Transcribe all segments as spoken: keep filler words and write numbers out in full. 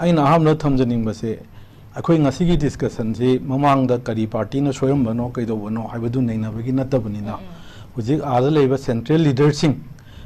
ꯑꯩꯅ ꯑꯍꯥꯟꯕꯗ ꯊꯝꯖꯅꯤꯡꯕꯁꯦ, ꯑꯩꯈꯣꯏ ꯉꯁꯤꯒꯤ ꯗꯤꯁꯀꯁꯟꯁꯤ ꯃꯃꯥꯡꯗ ꯀꯔꯤ ꯄꯥꯔꯇꯤꯅ ꯁꯣꯏꯔꯝꯕꯅꯣ ꯀꯩꯗꯧꯕꯅꯣ ꯍꯥꯏꯕꯗꯨ ꯅꯩꯅꯕꯒꯤ ꯅꯠꯇꯕꯅꯤꯅ, ꯎꯝ, ꯎꯝ꯫ ꯍꯧꯖꯤꯛ ꯑꯥꯗ ꯂꯩꯕ ꯁꯦꯟꯇ꯭ꯔꯦꯜ ꯂꯤꯗꯔꯁꯤꯡ,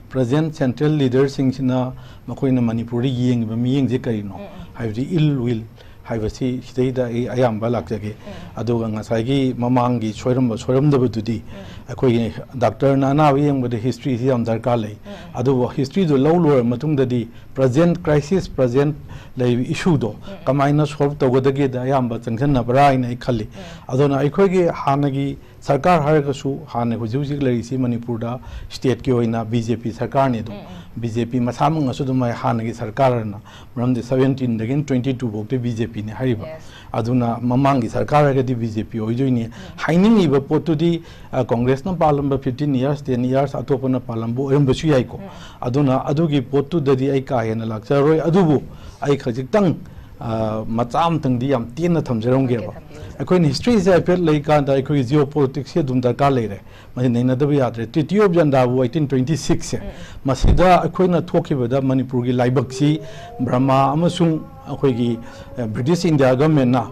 ꯄ꯭ꯔꯖꯦꯟ ꯁꯦꯟꯇ꯭ꯔꯦꯜ ꯂꯤꯗꯔꯁꯤꯡꯁꯤꯅ ꯃꯈꯣꯏꯅ ꯃꯅꯤꯄꯨꯔꯗ ꯌꯦꯡꯉꯤꯕ ꯃꯤꯠꯌꯦꯡꯁꯦ ꯀꯔꯤꯅꯣ, ꯎꯝ, ꯎꯝ꯫ ꯍꯥꯏꯕꯗꯤ ꯏꯜ ꯋꯤꯜ ꯍꯥꯏꯕꯁꯤ ꯁꯤꯗꯩꯗ ꯑꯩ ꯑꯌꯥꯝꯕ ꯂꯥꯛꯆꯒꯦ꯫ ꯎꯝ꯫ ꯑꯗꯨꯒ ꯉꯁꯥꯏꯒꯤ ꯃꯃꯥꯡꯒꯤ ꯁꯣꯏꯔꯝꯕ ꯁꯣꯏꯔꯝꯗꯕꯗꯨꯗꯤ, ꯎꯝ꯫ ꯑꯩꯈꯣꯏꯒꯤ ꯗꯥꯛꯇꯔꯅ ꯑꯅꯥꯕ ꯌꯦꯡꯕꯗ ꯍꯤꯁꯇ꯭ꯔꯤꯁꯤ ꯌꯥꯝ ꯗꯔꯀꯥꯔ ꯂꯩ꯫ ꯎꯝ꯫ ꯑꯗꯨꯕꯨ ꯍꯤꯁꯇ꯭ꯔꯤꯗꯨ ꯂꯧ ꯂꯣꯏꯔꯕ ꯃꯇꯨꯡꯗꯗꯤ ꯄ꯭ꯔꯖꯦꯟ ꯀ꯭ꯔꯥꯏꯁꯤꯁ, ꯄ꯭ꯔꯖꯦꯟ ꯂꯩꯔꯤꯕ ꯏꯁꯨꯗꯣ, ꯎꯝ, ꯎꯝ꯫ ꯀꯃꯥꯏꯅ ꯁꯣꯜꯕ ꯇꯧꯒꯗꯒꯦꯗ ꯑꯌꯥꯝꯕ ꯆꯪꯁꯤꯟꯅꯕ꯭ꯔꯥ ꯍꯥꯏꯅ ꯑꯩ ꯈꯜꯂꯤ꯫ ꯎꯝ꯫ ꯑꯗꯨꯅ ꯑꯩꯈꯣꯏꯒꯤ ꯍꯥꯟꯅꯒꯤ ꯁꯔꯀꯥꯔ ꯍꯥꯏꯔꯒꯁꯨ, ꯍꯥꯟꯅ ꯍꯧꯖꯤꯛ ꯍꯧꯖꯤꯛ ꯂꯩꯔꯤꯁꯤ ꯃꯅꯤꯄꯨꯔꯗ ꯁ꯭ꯇꯦꯠꯀꯤ ꯑꯣꯏꯅ ꯕꯤ ꯖꯦ ꯄꯤ ꯁꯔꯀꯥꯔꯅꯤ꯫ ꯑꯗꯨꯝ ꯎꯝ, ꯎꯝ꯫ ꯕꯤ ꯖꯦ ꯄꯤ ꯃꯁꯥꯃꯛꯅꯁꯨ ꯑꯗꯨꯝ ꯍꯥꯏ, ꯍꯥꯟꯅꯒꯤ ꯁꯔꯀꯥꯔ ꯍꯥꯏꯅ, ꯃꯔꯝꯗꯤ ꯁꯕꯦꯟꯇꯤꯟꯗꯒꯤꯅ ꯇ꯭ꯋꯦꯟꯇꯤ ꯇꯨ ꯐꯥꯎꯗꯤ ꯕꯤ ꯖꯦ ꯄꯤꯅꯤ ꯍꯥꯏꯔꯤꯕ꯫ Yes. ꯑꯗꯨꯅ ꯃꯃꯥꯡꯒꯤ ꯁꯔꯀꯥꯔ ꯍꯥꯏꯔꯒꯗꯤ ꯕꯤ ꯖꯦ ꯄꯤ ꯑꯣꯏꯗꯣꯏꯅꯤ꯫ ꯎꯝ꯫ ꯍꯥꯏꯅꯤꯡꯉꯤꯕ ꯄꯣꯠꯇꯨꯗꯤ, ꯑ, ꯀꯣꯡꯒ꯭ꯔꯦꯁꯅ ꯄꯥꯜꯂꯝꯕ ꯐꯤꯐꯇꯤꯟ ꯏꯌꯥꯔꯁ, ꯇꯦꯟ ꯏꯌꯥꯔꯁ ꯑꯇꯣꯞꯄꯅ ꯄꯥꯜꯂꯝꯕ ꯑꯣꯏꯔꯝꯕꯁꯨ ꯌꯥꯏꯀꯣ꯫ ꯎꯝ꯫ ꯑꯗꯨꯅ ꯑꯗꯨꯒꯤ ꯄꯣꯠꯇꯨꯗꯗꯤ ꯑꯩ ꯀꯥ ꯍꯦꯟꯅ ꯂꯥꯛꯆꯔꯔꯣꯏ꯫ ꯑꯗꯨꯕꯨ ꯑꯩ ꯈꯖꯤꯛꯇꯪ, ꯑ, ꯃꯆꯥ ꯑꯃꯇꯪꯗꯤ ꯌꯥꯝ ꯇꯦꯟꯅ ꯊꯝꯖꯔꯝꯒꯦꯕ꯫ ꯊꯝꯕꯤꯌꯨ, ꯊꯝꯕꯤꯌꯨ꯫ ꯑꯩꯈꯣꯏꯅ ꯍꯤꯁꯇ꯭ꯔꯤꯁꯦ ꯍꯥꯏꯐꯦꯠ ꯂꯩꯀꯥꯟꯗ ꯑꯩꯈꯣꯏꯒꯤ ꯖꯤꯑꯣ ꯄꯣꯂꯤꯇꯤꯛꯁꯁꯤ ꯑꯗꯨꯝ ꯗꯔꯀꯥꯔ ꯂꯩꯔꯦ꯫ ꯃꯁꯤ ꯅꯩꯅꯗꯕ ꯌꯥꯗ꯭ꯔꯦ꯫ ꯇ꯭ꯔꯤꯇꯤ ꯑꯣꯐ ꯖꯟꯗꯥꯕꯨ ꯑꯩꯠꯇꯤꯟ ꯇ꯭ꯋꯦꯟꯇꯤ ꯁꯤꯛꯁꯁꯦ, ꯎꯝ, ꯎꯝ꯫ ꯃꯁꯤꯗ ꯑꯩꯈꯣꯏꯅ ꯊꯣꯛꯈꯤꯕꯗ ꯃꯅꯤꯄꯨꯔꯒꯤ ꯂꯥꯏꯕꯛꯁꯤ ꯕ꯭ꯔꯃꯥ ꯑꯃꯁꯨꯡ ꯑꯩꯈꯣꯏꯒꯤ, ꯑ, ꯕ꯭ꯔꯤꯇꯤꯁ ꯏꯟꯗꯤꯌꯥ ꯒꯚꯔꯟꯃꯦꯟꯅ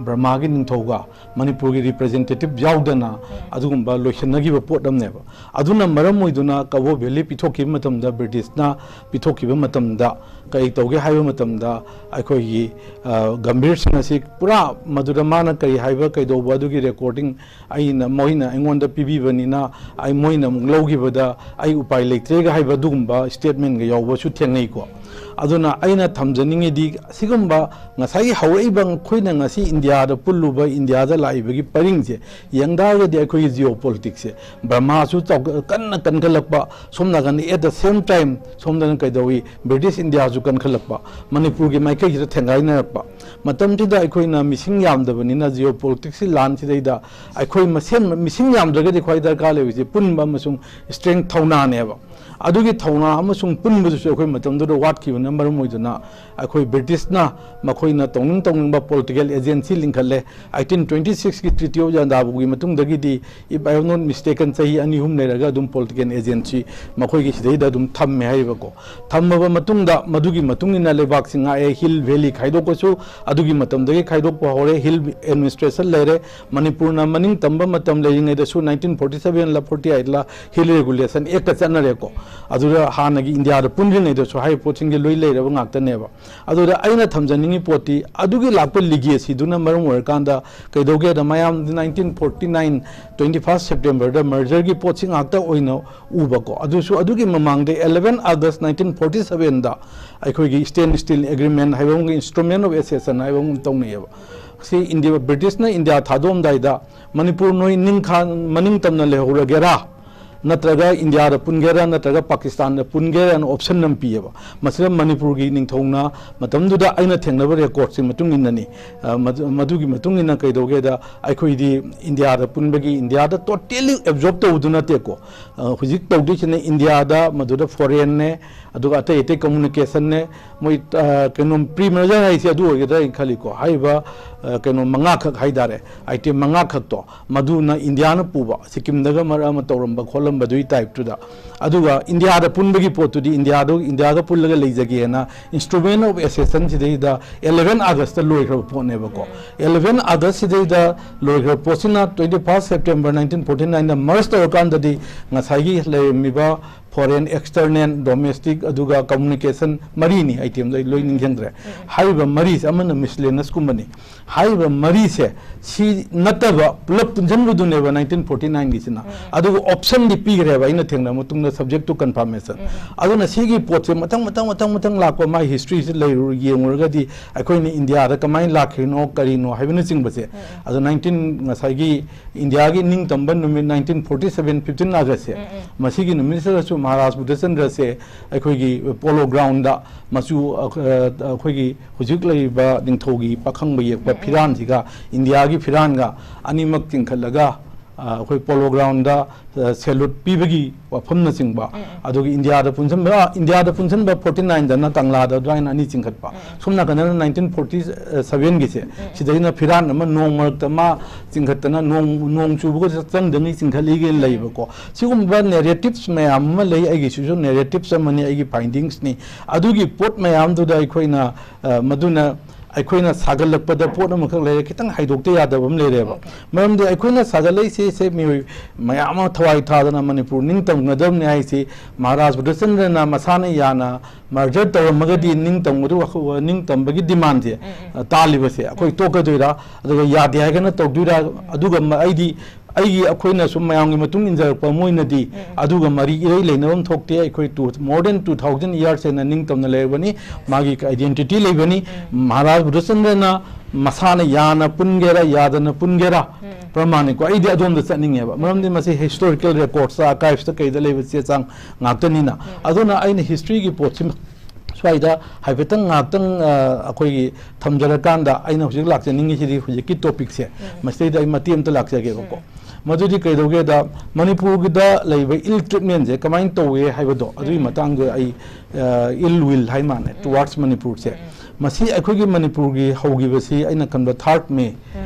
ꯕ꯭ꯔꯃꯥꯒꯤ ꯅꯤꯡꯊꯧꯒ ꯃꯅꯤꯄꯨꯔꯒꯤ ꯔꯤꯄ꯭ꯔꯖꯦꯟꯇꯦꯇꯤꯚ ꯌꯥꯎꯗꯅ, ꯎꯝ꯫ ꯑꯗꯨꯒꯨꯝꯕ ꯂꯣꯏꯁꯤꯟꯅꯈꯤꯕ ꯄꯣꯠ ꯑꯃꯅꯦꯕ꯫ ꯑꯗꯨꯅ ꯃꯔꯝ ꯑꯣꯏꯗꯨꯅ ꯀꯕꯣ ꯚꯦꯂꯤ ꯄꯤꯊꯣꯛꯈꯤꯕ ꯃꯇꯝꯗ, ꯕ꯭ꯔꯤꯇꯤꯁꯅ ꯄꯤꯊꯣꯛꯈꯤꯕ ꯃꯇꯝꯗ ꯀꯔꯤ ꯇꯧꯒꯦ ꯍꯥꯏꯕ ꯃꯇꯝꯗ, ꯑꯩꯈꯣꯏꯒꯤ, ꯑ, ꯒꯝꯚꯤꯔ ꯁꯤꯡ ꯑꯁꯤ ꯄꯨꯔꯥ ꯃꯗꯨꯗ ꯃꯥꯅ ꯀꯔꯤ ꯍꯥꯏꯕ ꯀꯩꯗꯧꯕ ꯑꯗꯨꯒꯤ ꯔꯦꯀꯣꯔꯗꯤꯡ ꯑꯩꯅ, ꯃꯣꯏꯅ ꯑꯩꯉꯣꯟꯗ ꯄꯤꯕꯤꯕꯅꯤꯅ ꯑꯩ, ꯃꯣꯏꯅ ꯑꯃꯨꯛ ꯂꯧꯈꯤꯕꯗ ꯑꯩ ꯎꯄꯥꯏ ꯂꯩꯇ꯭ꯔꯦꯒ ꯍꯥꯏꯕ ꯑꯗꯨꯒꯨꯝꯕ ꯁ꯭ꯇꯦꯠꯃꯦꯟꯒ ꯌꯥꯎꯕꯁꯨ ꯊꯦꯡꯅꯩꯀꯣ꯫ ꯑꯗꯨꯅ ꯑꯩꯅ ꯊꯝꯖꯅꯤꯡꯉꯤꯗꯤ, ꯁꯤꯒꯨꯝꯕ ꯉꯁꯥꯏꯒꯤ ꯍꯧꯔꯛꯏꯕ ꯑꯩꯈꯣꯏꯅ ꯉꯁꯤ ꯏꯟꯗꯤꯌꯥꯗ ꯄꯨꯜꯂꯨꯕ, ꯏꯟꯗꯤꯌꯥꯗ ꯂꯥꯛꯏꯕꯒꯤ ꯄꯔꯤꯡꯁꯦ ꯌꯦꯡ ꯇꯥꯔꯒꯗꯤ, ꯑꯩꯈꯣꯏꯒꯤ ꯖꯤꯑꯣ ꯄꯣꯂꯤꯇꯤꯛꯁꯁꯦ, ꯕ꯭ꯔꯃꯥꯁꯨ ꯆꯥꯎꯈꯠ-, ꯀꯟꯅ ꯀꯟꯈꯠꯂꯛꯄ, ꯁꯣꯝ ꯅꯥꯀꯟꯗ at the same time ꯁꯣꯝꯗꯅ ꯀꯩꯗꯧꯏ, ꯕ꯭ꯔꯤꯇꯤꯁ ꯏꯟꯗꯤꯌꯥꯁꯨ ꯀꯟꯈꯠꯂꯛꯄ, ꯃꯅꯤꯄꯨꯔꯒꯤ ꯃꯥꯏꯀꯩꯁꯤꯗ ꯊꯦꯡꯒꯥꯏꯅꯔꯛꯄ꯫ ꯃꯇꯝꯁꯤꯗ ꯑꯩꯈꯣꯏꯅ ꯃꯤꯁꯤꯡ ꯌꯥꯝꯗꯕꯅꯤꯅ, ꯖꯤꯑꯣ ꯄꯣꯂꯤꯇꯤꯛꯁꯀꯤ ꯂꯥꯟꯁꯤꯗꯩꯗ ꯑꯩꯈꯣꯏ ꯃꯁꯦꯟ, ꯃꯤꯁꯤꯡ ꯌꯥꯝꯗ꯭ꯔꯒꯗꯤ ꯈ꯭ꯋꯥꯏ ꯗꯔꯀꯥꯔ ꯂꯩꯕꯁꯤ ꯄꯨꯟꯕ ꯑꯃꯁꯨꯡ ꯁ꯭ꯇꯔꯦꯡ, ꯊꯧꯅꯥꯅꯦꯕ꯫ ꯑꯗꯨꯒꯤ ꯊꯧꯅꯥ ꯑꯃꯁꯨꯡ ꯄꯨꯟꯕꯗꯨꯁꯨ ꯑꯩꯈꯣꯏ ꯃꯇꯝꯗꯨꯗ ꯋꯥꯠꯈꯤꯕꯅ ꯃꯔꯝ ꯑꯣꯏꯗꯨꯅ, ꯑꯩꯈꯣꯏ ꯕ꯭ꯔꯤꯇꯤꯁꯅ ꯃꯈꯣꯏꯅ ꯇꯧꯅꯤꯡ ꯇꯧꯅꯤꯡꯕ political agency ꯂꯤꯡꯈꯠꯂꯦ꯫ Eighteen twenty six ꯀꯤ Treaty of Yandabo ꯒꯤ ꯃꯇꯨꯡꯗꯒꯤꯗꯤ, if I am not mistaken, ꯆꯍꯤ ꯑꯅꯤ ꯑꯍꯨꯝ ꯂꯩꯔꯒ ꯑꯗꯨꯝ political agency ꯃꯈꯣꯏꯒꯤ ꯁꯤꯗꯩꯗ ꯑꯗꯨꯝ ꯊꯝꯃꯦ ꯍꯥꯏꯔꯤꯕꯀꯣ꯫ ꯊꯝꯃꯕ ꯃꯇꯨꯡꯗ ꯃꯗꯨꯒꯤ ꯃꯇꯨꯡ ꯏꯟꯅ ꯂꯩꯕꯥꯛꯁꯤꯡ ꯉꯥꯛꯑꯦ, hill valley ꯈꯥꯏꯗꯣꯛꯄꯁꯨ ꯑꯗꯨꯒꯤ ꯃꯇꯝꯗꯒꯤ ꯈꯥꯏꯗꯣꯛꯄ ꯍꯧꯔꯦ, hill administration ꯂꯩꯔꯦ꯫ ꯃꯅꯤꯄꯨꯔꯅ ꯃꯅꯤꯡ ꯇꯝꯕ ꯃꯇꯝ ꯂꯩꯔꯤꯉꯩꯗꯁꯨ nineteen forty seven ꯂ forty eight ꯂ Hill Regulation Act ꯆꯠꯅꯔꯦꯀꯣ꯫ ꯑꯗꯨꯗ ꯍꯥꯟꯅꯒꯤ ꯏꯟꯗꯤꯌꯥꯗ ꯄꯨꯟꯗ꯭ꯔꯤꯉꯩꯗꯁꯨ ꯍꯥꯏꯔꯤꯕ ꯄꯣꯠꯁꯤꯡꯁꯦ ꯂꯣꯏ ꯂꯩꯔꯕ ꯉꯥꯛꯇꯅꯦꯕ꯫ ꯑꯗꯨꯗ ꯑꯩꯅ ꯊꯝꯖꯅꯤꯡꯉꯤ ꯄꯣꯠꯇꯤ, ꯑꯗꯨꯒꯤ ꯂꯥꯛꯄ legacy ꯗꯨꯅ ꯃꯔꯝ ꯑꯣꯏꯔꯀꯥꯟꯗ ꯀꯩꯗꯧꯒꯦꯗ, ꯃꯌꯥꯝ nineteen forty nine twenty first September ꯗ merger ꯒꯤ ꯄꯣꯠꯁꯤ ꯉꯥꯛꯇ ꯑꯣꯏꯅ ꯎꯕꯀꯣ꯫ ꯑꯗꯨꯁꯨ ꯑꯗꯨꯒꯤ ꯃꯃꯥꯡꯗ eleven August nineteen forty seven ꯗ ꯑꯩꯈꯣꯏꯒꯤ Standstill Agreement ꯍꯥꯏꯕ ꯑꯃꯒ Instrument of Accession ꯍꯥꯏꯕ ꯑꯃꯒ ꯇꯧꯅꯩꯌꯦꯕ꯫ ꯁꯤ ꯏꯟꯗꯤꯌꯥ, ꯕ꯭ꯔꯤꯇꯤꯁꯅ ꯏꯟꯗꯤꯌꯥ ꯊꯥꯗꯣꯛꯑꯝꯗꯥꯏꯗ ꯃꯅꯤꯄꯨꯔ ꯅꯣꯏ ꯅꯤꯡꯈꯥ-, ꯃꯅꯤꯡ ꯇꯝꯅ ꯂꯩꯍꯧꯔꯒꯦꯔꯥ, ꯅꯠꯇ꯭ꯔꯒ ꯏꯟꯗꯤꯌꯥꯗ ꯄꯨꯟꯒꯦꯔꯥ, ꯅꯠꯇ꯭ꯔꯒ ꯄꯥꯀꯤꯁꯇꯥꯟꯗ ꯄꯨꯟꯒꯦꯔꯥꯅ option ꯑꯃ ꯄꯤꯌꯦꯕ꯫ ꯃꯁꯤꯗ ꯃꯅꯤꯄꯨꯔꯒꯤ ꯅꯤꯡꯊꯧꯅ, ꯃꯇꯝꯗꯨꯗ ꯑꯩꯅ ꯊꯦꯡꯅꯕ record ꯁꯤ ꯃꯇꯨꯡ ꯏꯟꯅꯅꯤ꯫ ꯑ, ꯃꯗꯨ-, ꯃꯗꯨꯒꯤ ꯃꯇꯨꯡ ꯏꯟꯅ ꯀꯩꯗꯧꯒꯦꯗ, ꯑꯩꯈꯣꯏꯗꯤ ꯏꯟꯗꯤꯌꯥꯗ ꯄꯨꯟꯕꯒꯤ, ꯏꯟꯗꯤꯌꯥꯗ totally absorb ꯇꯧꯕꯗꯨ ꯅꯠꯇꯦꯀꯣ꯫ ꯑ, ꯍꯧꯖꯤꯛ ꯇꯧꯗꯣꯏꯁꯤꯅ ꯏꯟꯗꯤꯌꯥꯗ, ꯃꯗꯨꯗ foreign ꯅꯦ, ꯑꯗꯨꯒ ꯑꯇꯩ ꯑꯇꯩ communication ꯅꯦ, ꯃꯣꯏ, ꯑ, ꯀꯩꯅꯣ, pre merger ꯍꯥꯏꯁꯦ ꯑꯗꯨ ꯑꯣꯏꯒꯗ꯭ꯔꯥ ꯍꯥꯏꯅ ꯈꯜꯂꯤꯀꯣ꯫ ꯍꯥꯏꯔꯤꯕ, ꯑ, ꯀꯩꯅꯣ, ꯃꯉꯥꯈꯛ ꯍꯥꯏꯇꯥꯔꯦ, item ꯃꯉꯥꯈꯛꯇꯣ, ꯃꯗꯨꯅ ꯏꯟꯗꯤꯌꯥꯅ ꯄꯨꯕ, ꯁꯤꯛꯀꯤꯝꯗꯒ ꯃꯔꯛ ꯑꯃ ꯇꯧꯔꯝꯕ ꯈꯣꯠꯂꯝꯕꯗꯨꯒꯤ type ꯇꯨꯗ꯫ ꯑꯗꯨꯒ ꯏꯟꯗꯤꯌꯥꯗ ꯄꯨꯟꯕꯒꯤ ꯄꯣꯠꯇꯨꯗꯤ ꯏꯟꯗꯤꯌꯥꯗꯨ, ꯏꯟꯗꯤꯌꯥꯒ ꯄꯨꯜꯂꯒ ꯂꯩꯖꯒꯦꯅ Instrument of Accession ꯁꯤꯗꯩꯗ eleven August ꯇ ꯂꯣꯏꯈ꯭ꯔꯕ ꯄꯣꯠꯅꯦꯕꯀꯣ꯫ Eleven August ꯁꯤꯗꯩꯗ ꯂꯣꯏꯈ꯭ꯔꯕ ꯄꯣꯠꯁꯤꯅ twenty first September nineteen forty nine ꯗ merge ꯇꯧꯔꯀꯥꯟꯗꯗꯤ ꯉꯁꯥꯏꯒꯤ ꯂꯩꯔꯝꯃꯤꯕ foreign, external, domestic, ꯑꯗꯨꯒ communication ꯃꯔꯤꯅꯤ, item ꯗꯣ ꯑꯩ ꯂꯣꯏ ꯅꯤꯡꯁꯤꯡꯗ꯭ꯔꯦ꯫ ꯍꯥꯏꯔꯤꯕ ꯃꯔꯤꯁꯦ ꯑꯃꯅ miscellaneous ꯀꯨꯝꯕꯅꯤ꯫ ꯍꯥꯏꯔꯤꯕ ꯃꯔꯤꯁꯦ ꯁꯤ ꯅꯠꯇꯕ ꯄꯨꯂꯞ ꯄꯨꯟꯁꯤꯟꯕꯗꯨꯅꯦꯕ nineteen forty nine ꯒꯤꯁꯤꯅ꯫ ꯑꯗꯨꯒ option ꯗꯤ ꯄꯤꯈ꯭ꯔꯦꯕ ꯑꯩꯅ ꯊꯦꯡꯅꯕ ꯃꯇꯨꯡꯗ, subject to confirmation꯫ ꯑꯗꯨꯅ ꯁꯤꯒꯤ ꯄꯣꯠꯁꯦ ꯃꯊꯪ, ꯃꯊꯪ, ꯃꯊꯪ, ꯃꯊꯪ ꯂꯥꯛꯄ ꯃꯥꯒꯤ history ꯁꯦ ꯂꯩꯔꯨ-, ꯌꯦꯡꯉꯨꯔꯒꯗꯤ ꯑꯩꯈꯣꯏꯅ ꯏꯟꯗꯤꯌꯥꯗ ꯀꯃꯥꯏꯅ ꯂꯥꯛꯈ꯭ꯔꯤꯅꯣ, ꯀꯔꯤꯅꯣ ꯍꯥꯏꯕꯅꯆꯤꯡꯕꯁꯦ꯫ ꯑꯗꯣ nineteen, ꯉꯁꯥꯏꯒꯤ ꯏꯟꯗꯤꯌꯥꯒꯤ ꯅꯤꯡꯇꯝꯕ ꯅꯨꯃꯤꯠ nineteen forty seven fifteen August ꯁꯦ, ꯃꯁꯤꯒꯤ ꯅꯨꯃꯤꯠꯁꯤꯗꯁꯨ ꯃꯍꯥꯔꯥꯖ ꯕꯨꯙꯆꯟꯗ꯭ꯔꯁꯦ ꯑꯩꯈꯣꯏꯒꯤ Polo Ground ꯗ ꯃꯆꯨ, ꯑ, ꯑ, ꯑꯩꯈꯣꯏꯒꯤ ꯍꯧꯖꯤꯛ ꯂꯩꯔꯤꯕ ꯅꯤꯡꯊꯧꯒꯤ ꯄꯥꯈꯪꯕ ꯌꯦꯛꯄ ꯐꯤꯔꯥꯟꯁꯤꯒ ꯏꯟꯗꯤꯌꯥꯒꯤ ꯐꯤꯔꯥꯟꯒ ꯑꯅꯤꯃꯛ ꯆꯤꯡꯈꯠꯂꯒ ꯑ, ꯑꯩꯈꯣꯏ ꯄꯣꯂꯣ ꯒ꯭ꯔꯥꯎꯟꯗ, ꯑ, ꯁꯦꯂꯨꯠ ꯄꯤꯕꯒꯤ ꯋꯥꯐꯝꯅꯆꯤꯡꯕ, ꯑꯗꯨꯒ ꯏꯟꯗꯤꯌꯥꯗ ꯄꯨꯟꯁꯤꯟꯕ, ꯑ, ꯏꯟꯗꯤꯌꯥꯗ ꯄꯨꯟꯁꯤꯟꯕ ꯐꯣꯔꯇꯤ ꯅꯥꯏꯟꯗꯅ ꯀꯪꯂꯥꯗ ꯑꯗꯨꯃꯥꯏꯅ ꯑꯅꯤ ꯆꯤꯡꯈꯠꯄ꯫ ꯁꯣꯝ ꯅꯥꯀꯟꯗꯅ ꯅꯥꯏꯟꯇꯤꯟ ꯐꯣꯔꯇꯤ ꯁꯚꯦꯟꯒꯤꯁꯦ, ꯁꯤꯗꯩꯅ ꯐꯤꯔꯥꯟ ꯑꯃ ꯅꯣꯡ ꯃꯔꯛꯇ ꯑꯃ ꯆꯤꯡꯈꯠꯇꯅ ꯅꯣꯡ, ꯅꯣꯡ ꯆꯨꯕꯒ ꯆꯪꯗꯅꯤ ꯆꯤꯡꯈꯠꯂꯤꯒꯦꯅ ꯂꯩꯕꯀꯣ꯫ ꯁꯤꯒꯨꯝꯕ ꯅꯦꯔꯦꯇꯤꯞꯁ ꯃꯌꯥꯝ ꯑꯃ ꯂꯩ, ꯑꯩꯒꯤꯁꯤꯁꯨ ꯅꯦꯔꯦꯇꯤꯞꯁ ꯑꯃꯅꯤ, ꯑꯩꯒꯤ ꯐꯥꯏꯟꯗꯤꯡꯁꯅꯤ꯫ ꯑꯗꯨꯒꯤ ꯄꯣꯠ ꯃꯌꯥꯝꯗꯨꯗ ꯑꯩꯈꯣꯏꯅ, ꯑ, ꯃꯗꯨꯅ ꯑꯩꯈꯣꯏꯅ ꯁꯥꯒꯠꯂꯛꯄꯗ ꯄꯣꯠ ꯑꯃꯈꯛ ꯂꯩꯔꯦ, ꯈꯤꯇꯪ ꯍꯥꯏꯗꯣꯛꯇ ꯌꯥꯗꯕ ꯑꯃ ꯂꯩꯔꯦꯕ꯫ ꯃꯔꯝꯗꯤ ꯑꯩꯈꯣꯏꯅ ꯁꯥꯒꯠꯂꯛꯏꯁꯦ, ꯁꯦ ꯃꯤꯑꯣꯏ ꯃꯌꯥꯝ ꯑꯃ ꯊꯋꯥꯏ ꯊꯥꯗꯅ ꯃꯅꯤꯄꯨꯔ ꯅꯤꯡꯇꯝꯒꯗꯕꯅꯤ ꯍꯥꯏꯁꯤ ꯃꯍꯥꯔꯥꯖ ꯕꯨꯙꯆꯟꯗ꯭ꯔꯅ ꯃꯁꯥꯅ ꯌꯥꯅ ꯃꯔꯗꯔ ꯇꯧꯔꯝꯃꯒꯗꯤ ꯅꯤꯡꯇꯝꯕꯗꯨ, ꯋꯥꯈꯜ-, ꯅꯤꯡꯇꯝꯕꯒꯤ ꯗꯤꯃꯥꯟꯁꯦ, ꯑ, ꯇꯥꯜꯂꯤꯕꯁꯦ ꯑꯩꯈꯣꯏ ꯇꯣꯛꯀꯗꯣꯏꯔꯥ, ꯑꯗꯨꯒ ꯌꯥꯗꯦ ꯍꯥꯏꯒꯅ ꯇꯧꯗꯣꯏꯔꯥ? ꯑꯗꯨꯒ ꯃ-, ꯑꯩꯗꯤ ꯑꯩꯒꯤ, ꯑꯩꯈꯣꯏꯅ ꯁꯨꯝ ꯃꯌꯥꯝꯒꯤ ꯃꯇꯨꯡ ꯏꯟꯖꯔꯛꯄ ꯑꯃ ꯑꯣꯏꯅꯗꯤ ꯑꯗꯨꯒ ꯃꯔꯤ ꯏꯔꯩ ꯂꯩꯅꯕ ꯑꯃ ꯊꯣꯛꯇꯦ꯫ ꯑꯩꯈꯣꯏ two, more than two thousand years ꯍꯦꯟꯅ ꯅꯤꯡꯇꯝꯅ ꯂꯩꯔꯕꯅꯤ꯫ ꯃꯥꯒꯤ identity ꯂꯩꯕꯅꯤ꯫ ꯃꯍꯥꯔꯥꯖ ꯕꯨꯙꯆꯟꯗ꯭ꯔꯅ ꯃꯁꯥꯅ ꯌꯥꯅ ꯄꯨꯟꯒꯦꯔꯥ, ꯌꯥꯗꯅ ꯄꯨꯟꯒꯦꯔꯥ, ꯄ꯭ꯔꯃꯥꯅꯤꯀꯣ, ꯑꯩꯗꯤ ꯑꯗꯣꯝꯗ ꯆꯠꯅꯤꯡꯉꯦꯕ꯫ ꯃꯔꯝꯗꯤ ꯃꯁꯤ historical records, archives ꯇ ꯀꯩꯗ ꯂꯩꯕ ꯆꯦ ꯆꯥꯡ ꯉꯥꯛꯇꯅꯤꯅ꯫ ꯑꯗꯨꯅ ꯑꯩꯅ history ꯒꯤ ꯄꯣꯠꯁꯤ ꯁ꯭ꯋꯥꯏꯗ ꯍꯥꯏꯐꯦꯠꯇꯪ ꯉꯥꯏꯍꯥꯛꯇꯪ, ꯑ, ꯑꯩꯈꯣꯏꯒꯤ ꯊꯝꯖꯔꯀꯥꯟꯗ ꯑꯩꯅ ꯍꯧꯖꯤꯛ ꯂꯥꯛꯆꯅꯤꯡꯉꯤꯁꯤꯗꯤ ꯍꯧꯖꯤꯛꯀꯤ topic ꯁꯦ, ꯃꯁꯤꯗꯩꯗ ꯑꯩ ꯃꯇꯦꯛ ꯑꯝꯇ ꯂꯥꯛꯆꯒꯦꯕꯀꯣ꯫ ꯃꯗꯨꯗꯤ ꯀꯩꯗꯧꯒꯦꯗ, ꯃꯅꯤꯄꯨꯔꯒꯤꯗ ꯂꯩꯕ ill treatment ꯁꯦ ꯀꯃꯥꯏꯅ ꯇꯧꯋꯦ ꯍꯥꯏꯕꯗꯣ, ꯑꯗꯨꯒꯤ ꯃꯇꯥꯡꯗ ꯑꯩ, ꯑ, ill will ꯍꯥꯏ ꯃꯥꯜꯂꯦ, towards ꯃꯅꯤꯄꯨꯔꯁꯦ꯫ ꯃꯁꯤ ꯑꯩꯈꯣꯏꯒꯤ ꯃꯅꯤꯄꯨꯔꯒꯤ ꯍꯧꯈꯤꯕꯁꯤ ꯑꯩꯅ ꯈꯟꯕ third May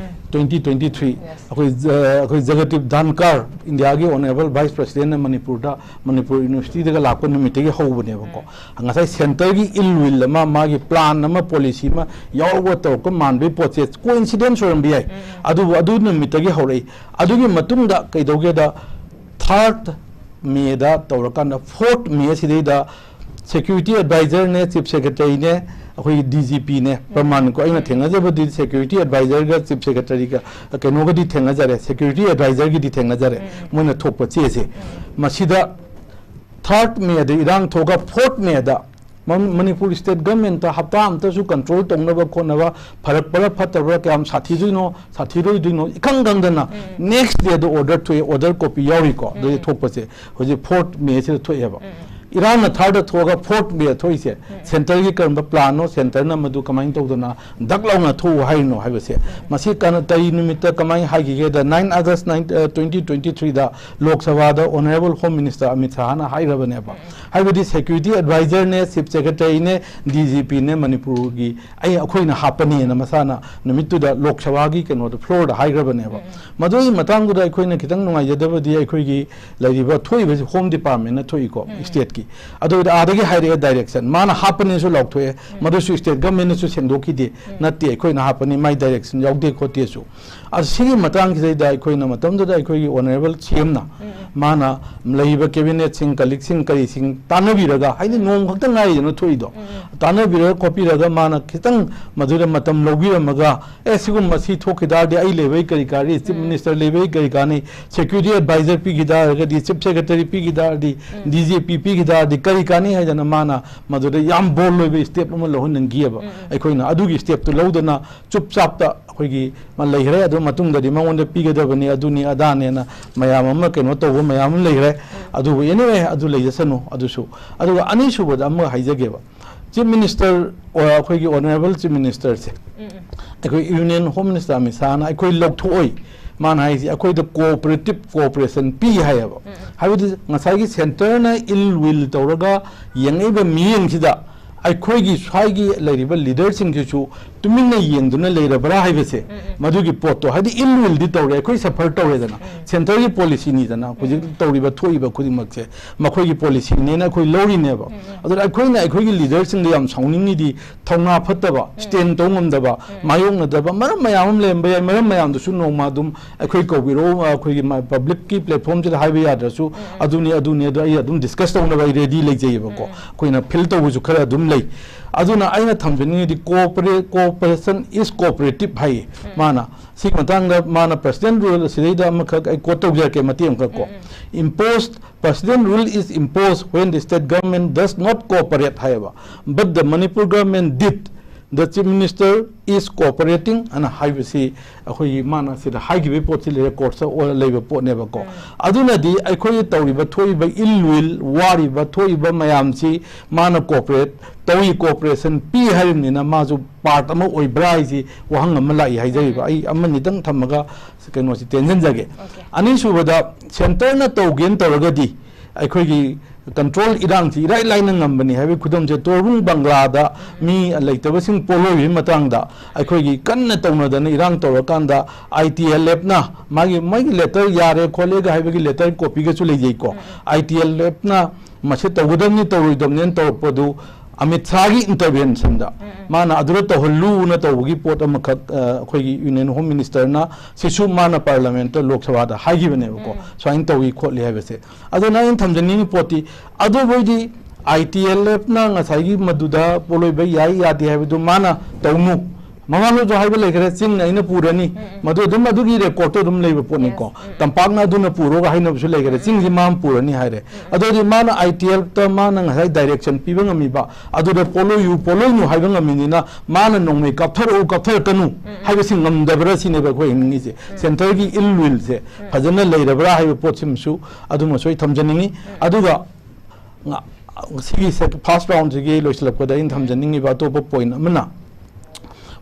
twenty twenty three, ꯑꯩꯈꯣꯏ ꯖ-, ꯑꯩꯈꯣꯏ ꯖꯒꯗꯤꯞ ꯙꯥꯟꯀꯥꯔ, ꯏꯟꯗꯤꯌꯥꯒꯤ honourable vice president ꯅ ꯃꯅꯤꯄꯨꯔꯗ, ꯃꯅꯤꯄꯨꯔ university ꯗꯒ ꯂꯥꯛꯄ ꯅꯨꯃꯤꯠꯇꯒꯤ ꯍꯧꯕꯅꯦꯕꯀꯣ꯫ ꯉꯁꯥꯏ centre ꯒꯤ ill will ꯑꯃ, ꯃꯥꯒꯤ plan ꯑꯃ, policy ꯑꯃ ꯌꯥꯎꯔꯒ ꯇꯧꯔꯛꯄ ꯃꯥꯟꯕꯒꯤ ꯄꯣꯠꯁꯦ coincidence ꯑꯣꯏꯔꯝꯕ ꯌꯥꯏ꯫ ꯑꯗꯨꯕꯨ ꯑꯗꯨ ꯅꯨꯃꯤꯠꯇꯒꯤ ꯍꯧꯔꯛꯏ꯫ ꯑꯗꯨꯒꯤ ꯃꯇꯨꯡꯗ ꯀꯩꯗꯧꯒꯦꯗ, third May ꯗ ꯇꯧꯔꯀꯥꯟꯗ fourth May ꯁꯤꯗꯩꯗ security advisor ꯅꯦ, chief secretary ꯅꯦ, ꯑꯩꯈꯣꯏꯒꯤ D G P ꯅꯦ, ꯄ꯭ꯔꯃꯥꯟꯀꯣ, ꯑꯩꯅ ꯊꯦꯡꯅꯖꯕꯗꯤ security advisor ꯒ chief secretary ꯒ, ꯀꯩꯅꯣꯒꯗꯤ ꯊꯦꯡꯅꯖꯔꯦ, security advisor ꯒꯤꯗꯤ ꯊꯦꯡꯅꯖꯔꯦ꯫ ꯃꯣꯏꯅ ꯊꯣꯛꯄ ꯆꯦꯁꯦ꯫ ꯃꯁꯤꯗ third May ꯗ ꯏꯔꯥꯡ ꯊꯣꯛꯑꯒ fourth May ꯗ ꯃ-, ꯃꯅꯤꯄꯨꯔ state government ꯇ ꯍꯞꯇꯥ ꯑꯃꯇꯁꯨ control ꯇꯧꯅꯕ ꯈꯣꯠꯅꯕ, ꯐꯔꯛꯄꯔ ꯐꯠꯇꯕ꯭ꯔꯥ, ꯀꯌꯥꯝ ꯁꯥꯊꯤꯗꯣꯏꯅꯣ, ꯁꯥꯊꯤꯔꯣꯏꯗꯣꯏꯅꯣ, ꯏꯈꯪ ꯈꯪꯗꯅ next day ꯗ order ꯊꯣꯛꯑꯦ, order copy ꯌꯥꯎꯔꯤꯀꯣ꯫ ꯑꯗꯨꯗꯤ ꯊꯣꯛꯄꯁꯦ ꯍꯧꯖꯤꯛ fourth May ꯁꯤꯗ ꯊꯣꯛꯑꯦꯕ꯫ ꯏꯔꯥꯡꯅ ꯊꯥꯔꯗ ꯊꯣꯛꯑꯒ ꯐꯣꯔꯠ ꯃꯦ ꯊꯣꯛꯏꯁꯦ, ꯁꯦꯟꯇꯔꯒꯤ ꯀꯔꯝꯕ ꯄ꯭ꯂꯥꯟꯅꯣ, ꯁꯦꯟꯇꯔꯅ ꯃꯗꯨ ꯀꯃꯥꯏꯅ ꯇꯧꯗꯅ ꯗꯛ ꯂꯥꯎꯅ ꯊꯣꯛꯎ ꯍꯥꯏꯔꯤꯅꯣ ꯍꯥꯏꯕꯁꯦ꯫ ꯃꯁꯤ ꯀꯅ-, ꯀꯔꯤ ꯅꯨꯃꯤꯠꯇ ꯀꯃꯥꯏꯅ ꯍꯥꯏꯈꯤꯒꯦꯗ, ꯅꯥꯏꯟ ꯑꯥꯒꯁ ꯅꯥꯏꯟ, ꯑ, ꯇ꯭ꯋꯦꯟꯇꯤ ꯇ꯭ꯋꯦꯟꯇꯤ ꯊ꯭ꯔꯤꯗ ꯂꯣꯛ ꯁꯚꯥꯗ ꯑꯣꯅꯔꯦꯕꯜ ꯍꯣꯝ ꯃꯤꯅꯤꯁꯇꯔ ꯑꯃꯤꯠ ꯁꯥꯍꯅ ꯍꯥꯏꯈ꯭ꯔꯕꯅꯦꯕ꯫ ꯍꯥꯏꯕꯗꯤ ꯁꯦꯀ꯭ꯌꯨꯔꯤꯇꯤ ꯑꯦꯗꯚꯥꯏꯖꯔꯅꯦ, ꯆꯤꯐ ꯁꯦꯀ꯭ꯔꯦꯇꯔꯤꯅꯦ, ꯗꯤ ꯖꯤ ꯄꯤꯅꯦ, ꯃꯅꯤꯄꯨꯔꯒꯤ ꯑꯩ, ꯑꯩꯈꯣꯏꯅ ꯍꯥꯞꯄꯅꯦꯅ ꯃꯁꯥꯅ ꯅꯨꯃꯤꯠꯇꯨꯗ ꯂꯣꯛ ꯁꯚꯥꯒꯤ ꯀꯩꯅꯣꯗ ꯐ꯭ꯂꯣꯔꯗ ꯍꯥꯏꯈ꯭ꯔꯕꯅꯦꯕ꯫ ꯃꯗꯨꯒꯤ ꯃꯇꯥꯡꯗꯨꯗ ꯑꯩꯈꯣꯏꯅ ꯈꯤꯇꯪ ꯅꯨꯡꯉꯥꯏꯖꯗꯕꯗꯤ, ꯑꯩꯈꯣꯏꯒꯤ ꯂꯩꯔꯤꯕ ꯊꯣꯛꯏꯕꯁꯤ ꯍꯣꯝ ꯗꯤꯄꯥꯔꯠꯃꯦꯟꯅ ꯊꯣꯛꯏꯀꯣ, ꯁ꯭ꯇꯦꯠꯀꯤ꯫ ꯑꯗꯨ ꯑꯥꯗꯒꯤ ꯍꯥꯏꯔꯛꯑꯦ ꯗꯥꯏꯔꯦꯛꯁꯟ, ꯃꯥꯅ ꯍꯥꯞꯄꯅꯦꯁꯨ ꯂꯥꯎꯊꯣꯛꯑꯦ, ꯃꯗꯨꯁꯨ ꯁ꯭ꯇꯦꯠ ꯒꯚꯔꯟꯃꯦꯟꯅꯁꯨ ꯁꯦꯡꯗꯣꯛꯈꯤꯗꯦ, ꯅꯠꯇꯦ ꯑꯩꯈꯣꯏꯅ ꯍꯥꯞꯄꯅꯤ, ꯃꯥꯏ ꯗꯥꯏꯔꯦꯛꯁꯟ ꯌꯥꯎꯗꯦ ꯈꯣꯠꯇꯦꯁꯨ꯫ ꯑꯗꯨ ꯁꯤꯒꯤ ꯃꯇꯥꯡꯁꯤꯗꯩꯗ ꯑꯩꯈꯣꯏꯅ ꯃꯇꯝꯗꯨꯗ ꯑꯩꯈꯣꯏꯒꯤ ꯑꯣꯅꯔꯦꯕꯜ ꯁꯤ ꯑꯦꯝꯅ ꯃꯥꯅ ꯂꯩꯔꯤꯕ ꯀꯦꯕꯤꯅꯦꯠꯁꯤꯡ, ꯀꯂꯤꯛꯁꯤꯡ, ꯀꯔꯤꯁꯤꯡ ꯇꯥꯟꯅꯕꯤꯔꯒ, ꯍꯥꯏꯗꯤ ꯅꯣꯡ ꯈꯛꯇ ꯉꯥꯏꯔꯤꯗꯅ ꯊꯣꯛꯏꯗꯣ, ꯇꯥꯟꯅꯕꯤꯔꯒ ꯈꯣꯠꯄꯤꯔꯒ ꯃꯥꯅ ꯈꯤꯇꯪ ꯃꯗꯨꯗ ꯃꯇꯝ ꯂꯧꯕꯤꯔꯝꯃꯒ, ꯑꯦ, ꯁꯤꯒꯨꯝꯕ ꯁꯤ ꯊꯣꯛꯈꯤ ꯇꯥꯔꯗꯤ ꯑꯩ ꯂꯩꯕꯩ ꯀꯔꯤ ꯀꯥꯔꯤ, ꯆꯤꯐ ꯃꯤꯅꯤꯁꯇꯔ ꯂꯩꯕꯩ ꯀꯔꯤ ꯀꯥꯅꯤ, ꯁꯦꯀ꯭ꯌꯨꯔꯤꯇꯤ ꯑꯦꯗꯚꯥꯏꯖꯔ ꯄꯤꯈꯤ ꯇꯥꯔꯒꯗꯤ, ꯆꯤꯐ ꯁꯦꯀ꯭ꯔꯦꯇꯔꯤ ꯄꯤꯈꯤ ꯇꯥꯔꯗꯤ, ꯗꯤ ꯖꯤ ꯄꯤ ꯄꯤꯈꯤ ꯇꯥꯔꯗꯤ ꯀꯔꯤ ꯀꯥꯅꯤ ꯍꯥꯏꯗꯅ ꯃꯥꯅ ꯃꯗꯨꯗ ꯌꯥꯝ ꯕꯣꯜ ꯑꯣꯏꯕ ꯁ꯭ꯇꯦꯞ ꯑꯃ ꯂꯧꯍꯟꯅꯤꯡꯈꯤꯑꯕ꯫ ꯑꯩꯈꯣꯏꯅ ꯑꯗꯨꯒꯤ ꯁ꯭ꯇꯦꯞꯇꯨ ꯂꯧꯗꯅ ꯆꯨꯞ ꯆꯥꯞꯇ ꯑꯩꯈꯣꯏꯒꯤ ꯃꯥ ꯂꯩꯈ꯭ꯔꯦ꯫ ꯑꯗꯨ ꯃꯇꯨꯡꯗꯗꯤ ꯃꯉꯣꯟꯗ ꯄꯤꯒꯗꯕꯅꯤ, ꯑꯗꯨꯅꯤ ꯑꯗꯥꯅꯦꯅ ꯃꯌꯥꯝ ꯑꯃ ꯀꯩꯅꯣ ꯇꯧꯕ ꯃꯌꯥꯝ ꯑꯃ ꯂꯩꯈ꯭ꯔꯦ꯫ ꯑꯗꯨꯕꯨ anyway, ꯑꯗꯨ ꯂꯩꯖꯁꯅꯨ꯫ ꯑꯗꯨꯁꯨ, ꯑꯗꯨꯒ ꯑꯅꯤꯁꯨꯕꯗ ꯑꯃ ꯍꯥꯏꯖꯒꯦꯕ, ꯆꯤꯐ ꯃꯤꯅꯤꯁꯇꯔ, ꯑꯣ, ꯑꯩꯈꯣꯏꯒꯤ ꯑꯣꯅꯔꯦꯕꯜ ꯆꯤꯐ ꯃꯤꯅꯤꯁꯇꯔꯁꯦ, ꯑꯩꯈꯣꯏ ꯌꯨꯅꯤꯌꯟ ꯍꯣꯝ ꯃꯤꯅꯤꯁꯇꯔ ꯑꯃꯤꯠ ꯁꯥꯍꯅ ꯑꯩꯈꯣꯏ ꯂꯧꯊꯣꯛꯑꯣꯏ, ꯃꯥꯅ ꯍꯥꯏꯁꯦ ꯑꯩꯈꯣꯏꯗ ꯀꯣꯑꯣꯄꯔꯦꯇꯤꯞ ꯀꯣꯑꯣꯄꯔꯦꯁꯟ ꯄꯤ ꯍꯥꯏꯌꯦꯕ꯫ ꯍꯥꯏꯕꯗꯤ ꯉꯁꯥꯏꯒꯤ ꯁꯦꯟꯇꯔꯅ ꯏꯜ ꯋꯤꯜ ꯇꯧꯔꯒ ꯌꯦꯡꯉꯛꯏꯕ ꯃꯤꯠꯌꯦꯡꯁꯤꯗ ꯑꯩꯈꯣꯏꯒꯤ ꯁ꯭ꯋꯥꯏꯒꯤ ꯂꯩꯔꯤꯕ ꯂꯤꯗꯔꯁꯤꯡꯁꯤꯁꯨ ꯇꯨꯃꯤꯟꯅ ꯌꯦꯡꯗꯨꯅ ꯂꯩꯔꯕ꯭ꯔꯥ ꯍꯥꯏꯕꯁꯦ, ꯃꯗꯨꯒꯤ ꯄꯣꯠꯇꯣ, ꯍꯥꯏꯗꯤ ꯏꯜ ꯋꯤꯜꯗꯤ ꯇꯧꯔꯦ, ꯑꯩꯈꯣꯏ ꯁꯐꯔ ꯇꯧꯔꯦꯗꯅ, ꯁꯦꯟꯇꯔꯒꯤ ꯄꯣꯂꯤꯁꯤꯅꯤꯗꯅ ꯍꯧꯖꯤꯛ ꯇꯧꯔꯤꯕ ꯊꯣꯛꯏꯕ ꯈꯨꯗꯤꯡꯃꯛꯁꯦ ꯃꯈꯣꯏꯒꯤ ꯄꯣꯂꯤꯁꯤꯅꯦꯅ ꯑꯩꯈꯣꯏ ꯂꯧꯔꯤꯅꯦꯕ꯫ ꯑꯗꯨꯅ ꯑꯩꯈꯣꯏꯅ ꯑꯩꯈꯣꯏꯒꯤ ꯂꯤꯗꯔꯁꯤꯡꯗ ꯌꯥꯝ ꯁꯥꯎꯅꯤꯡꯉꯤꯗꯤ, ꯊꯧꯅꯥ ꯐꯠꯇꯕ, ꯁ꯭ꯇꯦꯟ ꯇꯧ ꯉꯝꯗꯕ, ꯃꯥꯌꯣꯛꯅꯗꯕ ꯃꯔꯝ ꯃꯌꯥꯝ ꯑꯃ ꯂꯩꯔꯝꯕ ꯌꯥꯏ꯫ ꯃꯔꯝ ꯃꯌꯥꯝꯗꯨꯁꯨ ꯅꯣꯡꯃ ꯑꯗꯨꯝ ꯑꯩꯈꯣꯏ ꯀꯧꯕꯤꯔꯛꯎ, ꯑꯩꯈꯣꯏꯒꯤ ꯃ-, ꯄꯕ꯭ꯂꯤꯛꯀꯤ ꯄ꯭ꯂꯦꯠꯐꯣꯝꯁꯤꯗ ꯍꯥꯏꯕ ꯌꯥꯗ꯭ꯔꯁꯨ, ꯑꯗꯨꯅꯤ ꯑꯗꯨꯅꯤ ꯑꯗꯣ ꯑꯩ ꯑꯗꯨꯝ ꯗꯤꯁꯀꯁ ꯇꯧꯅꯕ ꯑꯩ ꯔꯦꯗꯤ ꯂꯩꯖꯩꯌꯦꯕꯀꯣ꯫ ꯑꯩꯈꯣꯏꯅ ꯐꯤꯜ ꯇꯧꯕꯁꯨ ꯈꯔ ꯑꯗꯨꯝ ꯂꯩ꯫ ꯑꯗꯨꯅ ꯑꯩꯅ ꯊꯝꯖꯅꯤꯡꯉꯤꯗꯤ cooperate, cooperation is cooperative ꯍꯥꯏꯌꯦ ꯃꯥꯅ꯫ ꯁꯤꯒꯤ ꯃꯇꯥꯡꯗ ꯃꯥꯅ ꯄ꯭ꯔꯁꯤꯗꯦꯟ ꯔꯨꯜ ꯑꯁꯤꯗꯩꯗ ꯑꯃꯈꯛ ꯑꯩ ꯀꯣꯠ ꯇꯧꯖꯔꯛꯀꯦ ꯃꯇꯦꯛ ꯑꯃꯈꯛ ꯀꯣ꯫ Imposed, President rule is imposed when the state government does not cooperate ꯍꯥꯏꯌꯦꯕ꯫ But the Manipur government did "The Chief Minister is cooperating" ꯑꯅ ꯍꯥꯏꯕꯁꯤ ꯑꯩꯈꯣꯏꯒꯤ ꯃꯥꯅ ꯁꯤꯗ ꯍꯥꯏꯈꯤꯕꯒꯤ ꯄꯣꯠꯁꯤ ꯔꯦꯀꯣꯔꯠꯁꯇ ꯂꯩꯕ ꯄꯣꯠꯅꯦꯕꯀꯣ꯫ ꯑꯗꯨꯅꯗꯤ ꯑꯩꯈꯣꯏꯒꯤ ꯇꯧꯔꯤꯕ ꯊꯣꯛꯏꯕ ꯏꯜ ꯋꯤꯜ ꯋꯥꯔꯤꯕ ꯊꯣꯛꯏꯕ ꯃꯌꯥꯝꯁꯤ ꯃꯥꯅ ꯀꯣꯑꯣꯄꯔꯦꯠ ꯇꯧꯏ, ꯀꯣꯑꯣꯄꯔꯦꯁꯟ ꯄꯤ ꯍꯥꯏꯔꯤꯕꯅꯤꯅ ꯃꯥꯁꯨ ꯄꯥꯔꯠ ꯑꯃ ꯑꯣꯏꯕ꯭ꯔꯥ ꯍꯥꯏꯁꯤ ꯋꯥꯍꯪ ꯑꯃ ꯂꯥꯛꯏ ꯍꯥꯏꯖꯔꯤꯕ꯫ ꯑꯩ ꯑꯃꯅꯤꯗꯪ ꯊꯝꯃꯒ ꯀꯩꯅꯣꯁꯤ ꯇꯦꯟꯁꯤꯟꯖꯒꯦ꯫ ꯑꯣꯀꯦ꯫ ꯑꯅꯤꯁꯨꯕꯗ, ꯁꯦꯟꯇꯔꯅ ꯇꯧꯒꯦꯅ ꯇꯧꯔꯒꯗꯤ ꯑꯩꯈꯣꯏꯒꯤ ꯀꯟꯇ꯭ꯔꯣꯜ ꯏꯔꯥꯡꯁꯤ ꯏꯔꯥꯏ ꯂꯥꯏꯅ ꯉꯝꯕꯅꯤ ꯍꯥꯏꯕꯒꯤ ꯈꯨꯗꯝꯁꯦ, ꯇꯣꯔꯕꯨꯡ ꯕꯪꯒ꯭ꯂꯥꯗ ꯃꯤ ꯂꯩꯇꯕꯁꯤꯡ ꯄꯣꯠꯂꯣꯏꯕꯒꯤ ꯃꯇꯥꯡꯗ ꯑꯩꯈꯣꯏꯒꯤ ꯀꯟꯅ ꯇꯧꯅꯗꯅ ꯏꯔꯥꯡ ꯇꯧꯔꯀꯥꯟꯗ ꯑꯥꯏ ꯇꯤ ꯑꯦꯜ ꯑꯦꯐꯅ ꯃꯥꯒꯤ, ꯃꯣꯏꯒꯤ ꯂꯦꯇꯔ ꯌꯥꯔꯦ ꯈꯣꯠꯂꯦꯒ ꯍꯥꯏꯕꯒꯤ ꯂꯦꯇꯔ ꯀꯣꯄꯤꯒꯁꯨ ꯂꯩꯖꯩꯀꯣ꯫ ꯑꯥꯏ ꯇꯤ ꯑꯦꯜ ꯑꯦꯐꯅ ꯃꯁꯤ ꯇꯧꯒꯗꯕꯅꯤ ꯇꯧꯔꯣꯏꯗꯕꯅꯤꯅ ꯇꯧꯔꯛꯄꯗꯨ ꯑꯃꯤꯠ ꯁꯥꯍꯒꯤ ꯏꯟꯇꯔꯚꯦꯟꯁꯟꯗ ꯃꯥꯅ ꯑꯗꯨꯗ ꯇꯧꯍꯜꯂꯨꯅ ꯇꯧꯕꯒꯤ ꯄꯣꯠ ꯑꯃꯈꯛ, ꯑ, ꯑꯩꯈꯣꯏꯒꯤ ꯌꯨꯅꯤꯌꯟ ꯍꯣꯝ ꯃꯤꯅꯤꯁꯇꯔꯅ ꯁꯤꯁꯨ ꯃꯥꯅ ꯄꯥꯔꯂꯤꯌꯥꯃꯦꯟꯠꯇ, ꯂꯣꯛ ꯁꯚꯥꯗ ꯍꯥꯏꯈꯤꯕꯅꯦꯕꯀꯣ, ꯁꯨꯃꯥꯏꯅ ꯇꯧꯏ ꯈꯣꯠꯂꯤ ꯍꯥꯏꯕꯁꯦ꯫ ꯑꯗꯨꯅ ꯑꯩꯅ ꯊꯝꯖꯅꯤꯡꯉꯤ ꯄꯣꯠꯇꯤ, ꯑꯗꯨꯕꯨ ꯑꯩꯗꯤ ꯑꯥꯏ ꯇꯤ ꯑꯦꯜ ꯑꯦꯐꯅ ꯉꯁꯥꯏꯒꯤ ꯃꯗꯨꯗ ꯄꯣꯠꯂꯣꯏꯕ ꯌꯥꯏ ꯌꯥꯗꯦ ꯍꯥꯏꯕꯗꯨ ꯃꯥꯅ ꯇꯧꯅꯨ꯫ ꯃꯃꯥꯡꯗꯁꯨ ꯍꯥꯏꯕ ꯂꯩꯈ꯭ꯔꯦ, "ꯆꯤꯡꯅ ꯑꯩꯅ ꯄꯨꯔꯅꯤ"꯫ ꯃꯗꯨ ꯑꯗꯨꯝ ꯑꯗꯨꯒꯤ ꯔꯦꯀꯣꯔꯠꯇꯨ ꯑꯗꯨꯝ ꯂꯩꯕ ꯄꯣꯠꯅꯤꯀꯣ꯫ Yes. "ꯇꯝꯄꯥꯛꯅ ꯑꯗꯨꯅ ꯄꯨꯔꯣꯒ" ꯍꯥꯏꯅꯕꯁꯨ ꯂꯩꯈꯔꯦ, "ꯆꯤꯡꯁꯤ ꯃꯥꯅ ꯄꯨꯔꯅꯤ" ꯍꯥꯏꯔꯦ꯫ ꯑꯗꯨꯗꯤ ꯃꯥꯅ ꯑꯥꯏ ꯇꯤ ꯑꯦꯜꯇ ꯃꯥꯅ ꯉꯁꯥꯏ ꯗꯥꯏꯔꯦꯛꯁꯟ ꯄꯤꯕ ꯉꯝꯃꯤꯕ, ꯑꯗꯨꯗ ꯄꯣꯠꯂꯣꯏꯌꯨ ꯄꯣꯠꯂꯣꯏꯅꯨ ꯍꯥꯏꯕ ꯉꯝꯃꯤꯅꯤꯅ ꯃꯥꯅ ꯅꯣꯡꯃꯩ "ꯀꯥꯞꯊꯔꯛꯎ ꯀꯥꯞꯊꯔꯛꯀꯅꯨ" ꯍꯥꯏꯕꯁꯤ ꯉꯝꯗꯕ꯭ꯔꯥ ꯁꯤꯅꯦꯕ ꯑꯩꯈꯣꯏ ꯍꯪꯅꯤꯡꯉꯤꯁꯦ꯫ ꯁꯦꯟꯇꯔꯒꯤ ꯏꯜ ꯋꯤꯜꯁꯦ ꯐꯖꯅ ꯂꯩꯔꯕ꯭ꯔꯥ ꯍꯥꯏꯕ ꯄꯣꯠꯁꯤꯃꯁꯨ, ꯑꯗꯨꯃꯁꯨ ꯑꯩ ꯊꯝꯖꯅꯤꯡꯉꯤ꯫ ꯑꯗꯨꯒ ꯉ-, ꯁꯤꯒꯤ ꯁꯦ-, ꯐꯥꯔꯁ ꯔꯥꯎꯟꯁꯤꯒꯤ ꯂꯣꯏꯁꯤꯜꯂꯛꯄꯗ ꯑꯩꯅ ꯊꯝꯖꯅꯤꯡꯉꯤꯕ ꯑꯇꯣꯞꯄ ꯄꯣꯏꯟ ꯑꯃꯅ,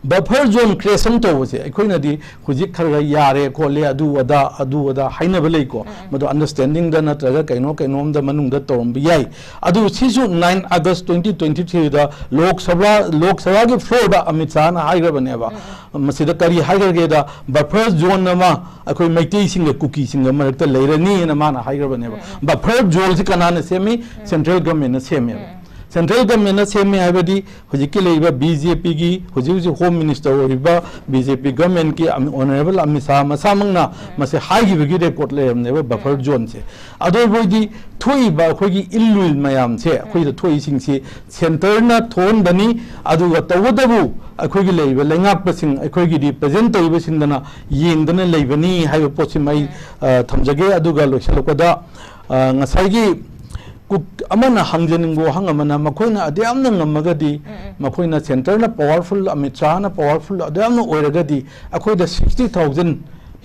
ꯕꯐꯔ ꯖꯣꯟ ꯀ꯭ꯔꯤꯌꯦꯁꯟ ꯇꯧꯕꯁꯦ ꯑꯩꯈꯣꯏꯅꯗꯤ ꯍꯧꯖꯤꯛ ꯈꯔ ꯈꯔ ꯌꯥꯔꯦ ꯈꯣꯠꯂꯦ, ꯑꯗꯨ ꯑꯗꯥ, ꯑꯗꯨ ꯑꯗꯥ ꯍꯥꯏꯅꯕ ꯂꯩꯀꯣ꯫ ꯃꯗꯨ ꯑꯟꯗꯔꯁ꯭ꯇꯦꯟꯗꯤꯡꯗ ꯅꯠꯇ꯭ꯔꯒ ꯀꯩꯅꯣ ꯀꯩꯅꯣꯝꯗ ꯃꯅꯨꯡꯗ ꯇꯧꯔꯝꯕ ꯌꯥꯏ꯫ ꯑꯗꯨ ꯁꯤꯁꯨ ꯅꯥꯏꯟ ꯑꯥꯒꯁ ꯇ꯭ꯋꯦꯟꯇꯤ ꯇ꯭ꯋꯦꯟꯇꯤ ꯊ꯭ꯔꯤꯗ ꯂꯣꯛ ꯁꯚꯥ, ꯂꯣꯛ ꯁꯚꯥꯒꯤ ꯐ꯭ꯂꯣꯔꯗ ꯑꯃꯤꯠ ꯁꯥꯍꯅ ꯍꯥꯏꯈ꯭ꯔꯕꯅꯦꯕ꯫ ꯃꯁꯤꯗ ꯀꯔꯤ ꯍꯥꯏꯈ꯭ꯔꯒꯦꯗ, ꯕꯐꯔ ꯖꯣꯟ ꯑꯃ ꯑꯩꯈꯣꯏ ꯃꯩꯇꯩꯁꯤꯡꯒ ꯀꯨꯀꯤꯁꯤꯡꯒ ꯃꯔꯛꯇ ꯂꯩꯔꯅꯤꯅ ꯃꯥꯅ ꯍꯥꯏꯈ꯭ꯔꯕꯅꯦꯕ꯫ ꯕꯐꯔ ꯖꯣꯟꯁꯤ ꯀꯅꯥꯅ ꯁꯦꯝꯃꯤ? ꯁꯦꯟꯇ꯭ꯔꯦꯜ ꯒꯚꯔꯟꯃꯦꯟꯠꯅ ꯁꯦꯝꯃꯦꯕ꯫ ꯁꯦꯟꯇ꯭ꯔꯦꯜ ꯒꯚꯔꯟꯃꯦꯟꯠꯅ ꯁꯦꯝꯃꯦ ꯍꯥꯏꯕꯗꯤ ꯍꯧꯖꯤꯛꯀꯤ ꯂꯩꯔꯤꯕ ꯕꯤ ꯖꯦ ꯄꯤꯒꯤ ꯍꯧꯖꯤꯛ ꯍꯧꯖꯤꯛ ꯍꯣꯝ ꯃꯤꯅꯤꯁꯇꯔ ꯑꯣꯏꯔꯤꯕ ꯕꯤ ꯖꯦ ꯄꯤ ꯒꯚꯔꯟꯃꯦꯟꯠꯀꯤ ꯑꯃꯤ-, ꯑꯣꯅꯔꯦꯕꯜ ꯑꯃꯤꯠ ꯁꯥꯍ ꯃꯁꯥꯃꯛꯅ ꯃꯁꯤ ꯍꯥꯏꯈꯤꯕꯒꯤ ꯔꯦꯀꯣꯔꯠ ꯂꯩꯔꯝꯅꯦꯕ, ꯕꯐꯔ ꯖꯣꯟꯁꯦ꯫ ꯑꯗꯨ ꯑꯣꯏꯕ ꯑꯣꯏꯗꯤ ꯊꯣꯛꯏꯕ ꯑꯩꯈꯣꯏꯒꯤ ꯏꯜ ꯋꯤꯜ ꯃꯌꯥꯝꯁꯦ, ꯑꯩꯈꯣꯏꯗ ꯊꯣꯛꯏꯁꯤꯡꯁꯤ ꯁꯦꯟꯇꯔꯅ ꯊꯣꯛꯍꯟꯕꯅꯤ, ꯑꯗꯨꯒ ꯇꯧꯕꯇꯕꯨ ꯑꯩꯈꯣꯏꯒꯤ ꯂꯩꯔꯤꯕ ꯂꯩꯉꯥꯛꯄꯁꯤꯡ, ꯑꯩꯈꯣꯏꯒꯤ ꯔꯤꯄ꯭ꯔꯖꯦꯟꯠ ꯇꯧꯔꯤꯕꯁꯤꯡꯗꯅ ꯌꯦꯡꯗꯅ ꯂꯩꯕꯅꯤ ꯍꯥꯏꯕ ꯄꯣꯠꯁꯤꯃ ꯑꯩ, ꯑ, ꯊꯝꯖꯒꯦ꯫ ꯑꯗꯨꯒ ꯂꯣꯏꯁꯤꯜꯂꯛꯄꯗ, ꯑ, ꯉꯁꯥꯏꯒꯤ ꯀꯨꯛ ꯑꯃꯅ ꯍꯪꯖꯅꯤꯡꯕ ꯋꯥꯍꯪ ꯑꯃꯅ, ꯃꯈꯣꯏꯅ ꯑꯗꯨ ꯌꯥꯝꯅ ꯉꯝꯃꯒꯗꯤ, ꯎꯝ, ꯎꯝ꯫ ꯃꯈꯣꯏꯅ centreꯅ powerful, ꯑꯃꯤꯠ ꯁꯥꯍꯅ powerful ꯑꯗꯨ ꯌꯥꯝꯅ ꯑꯣꯏꯔꯒꯗꯤ, ꯑꯩꯈꯣꯏꯗ sixty thousand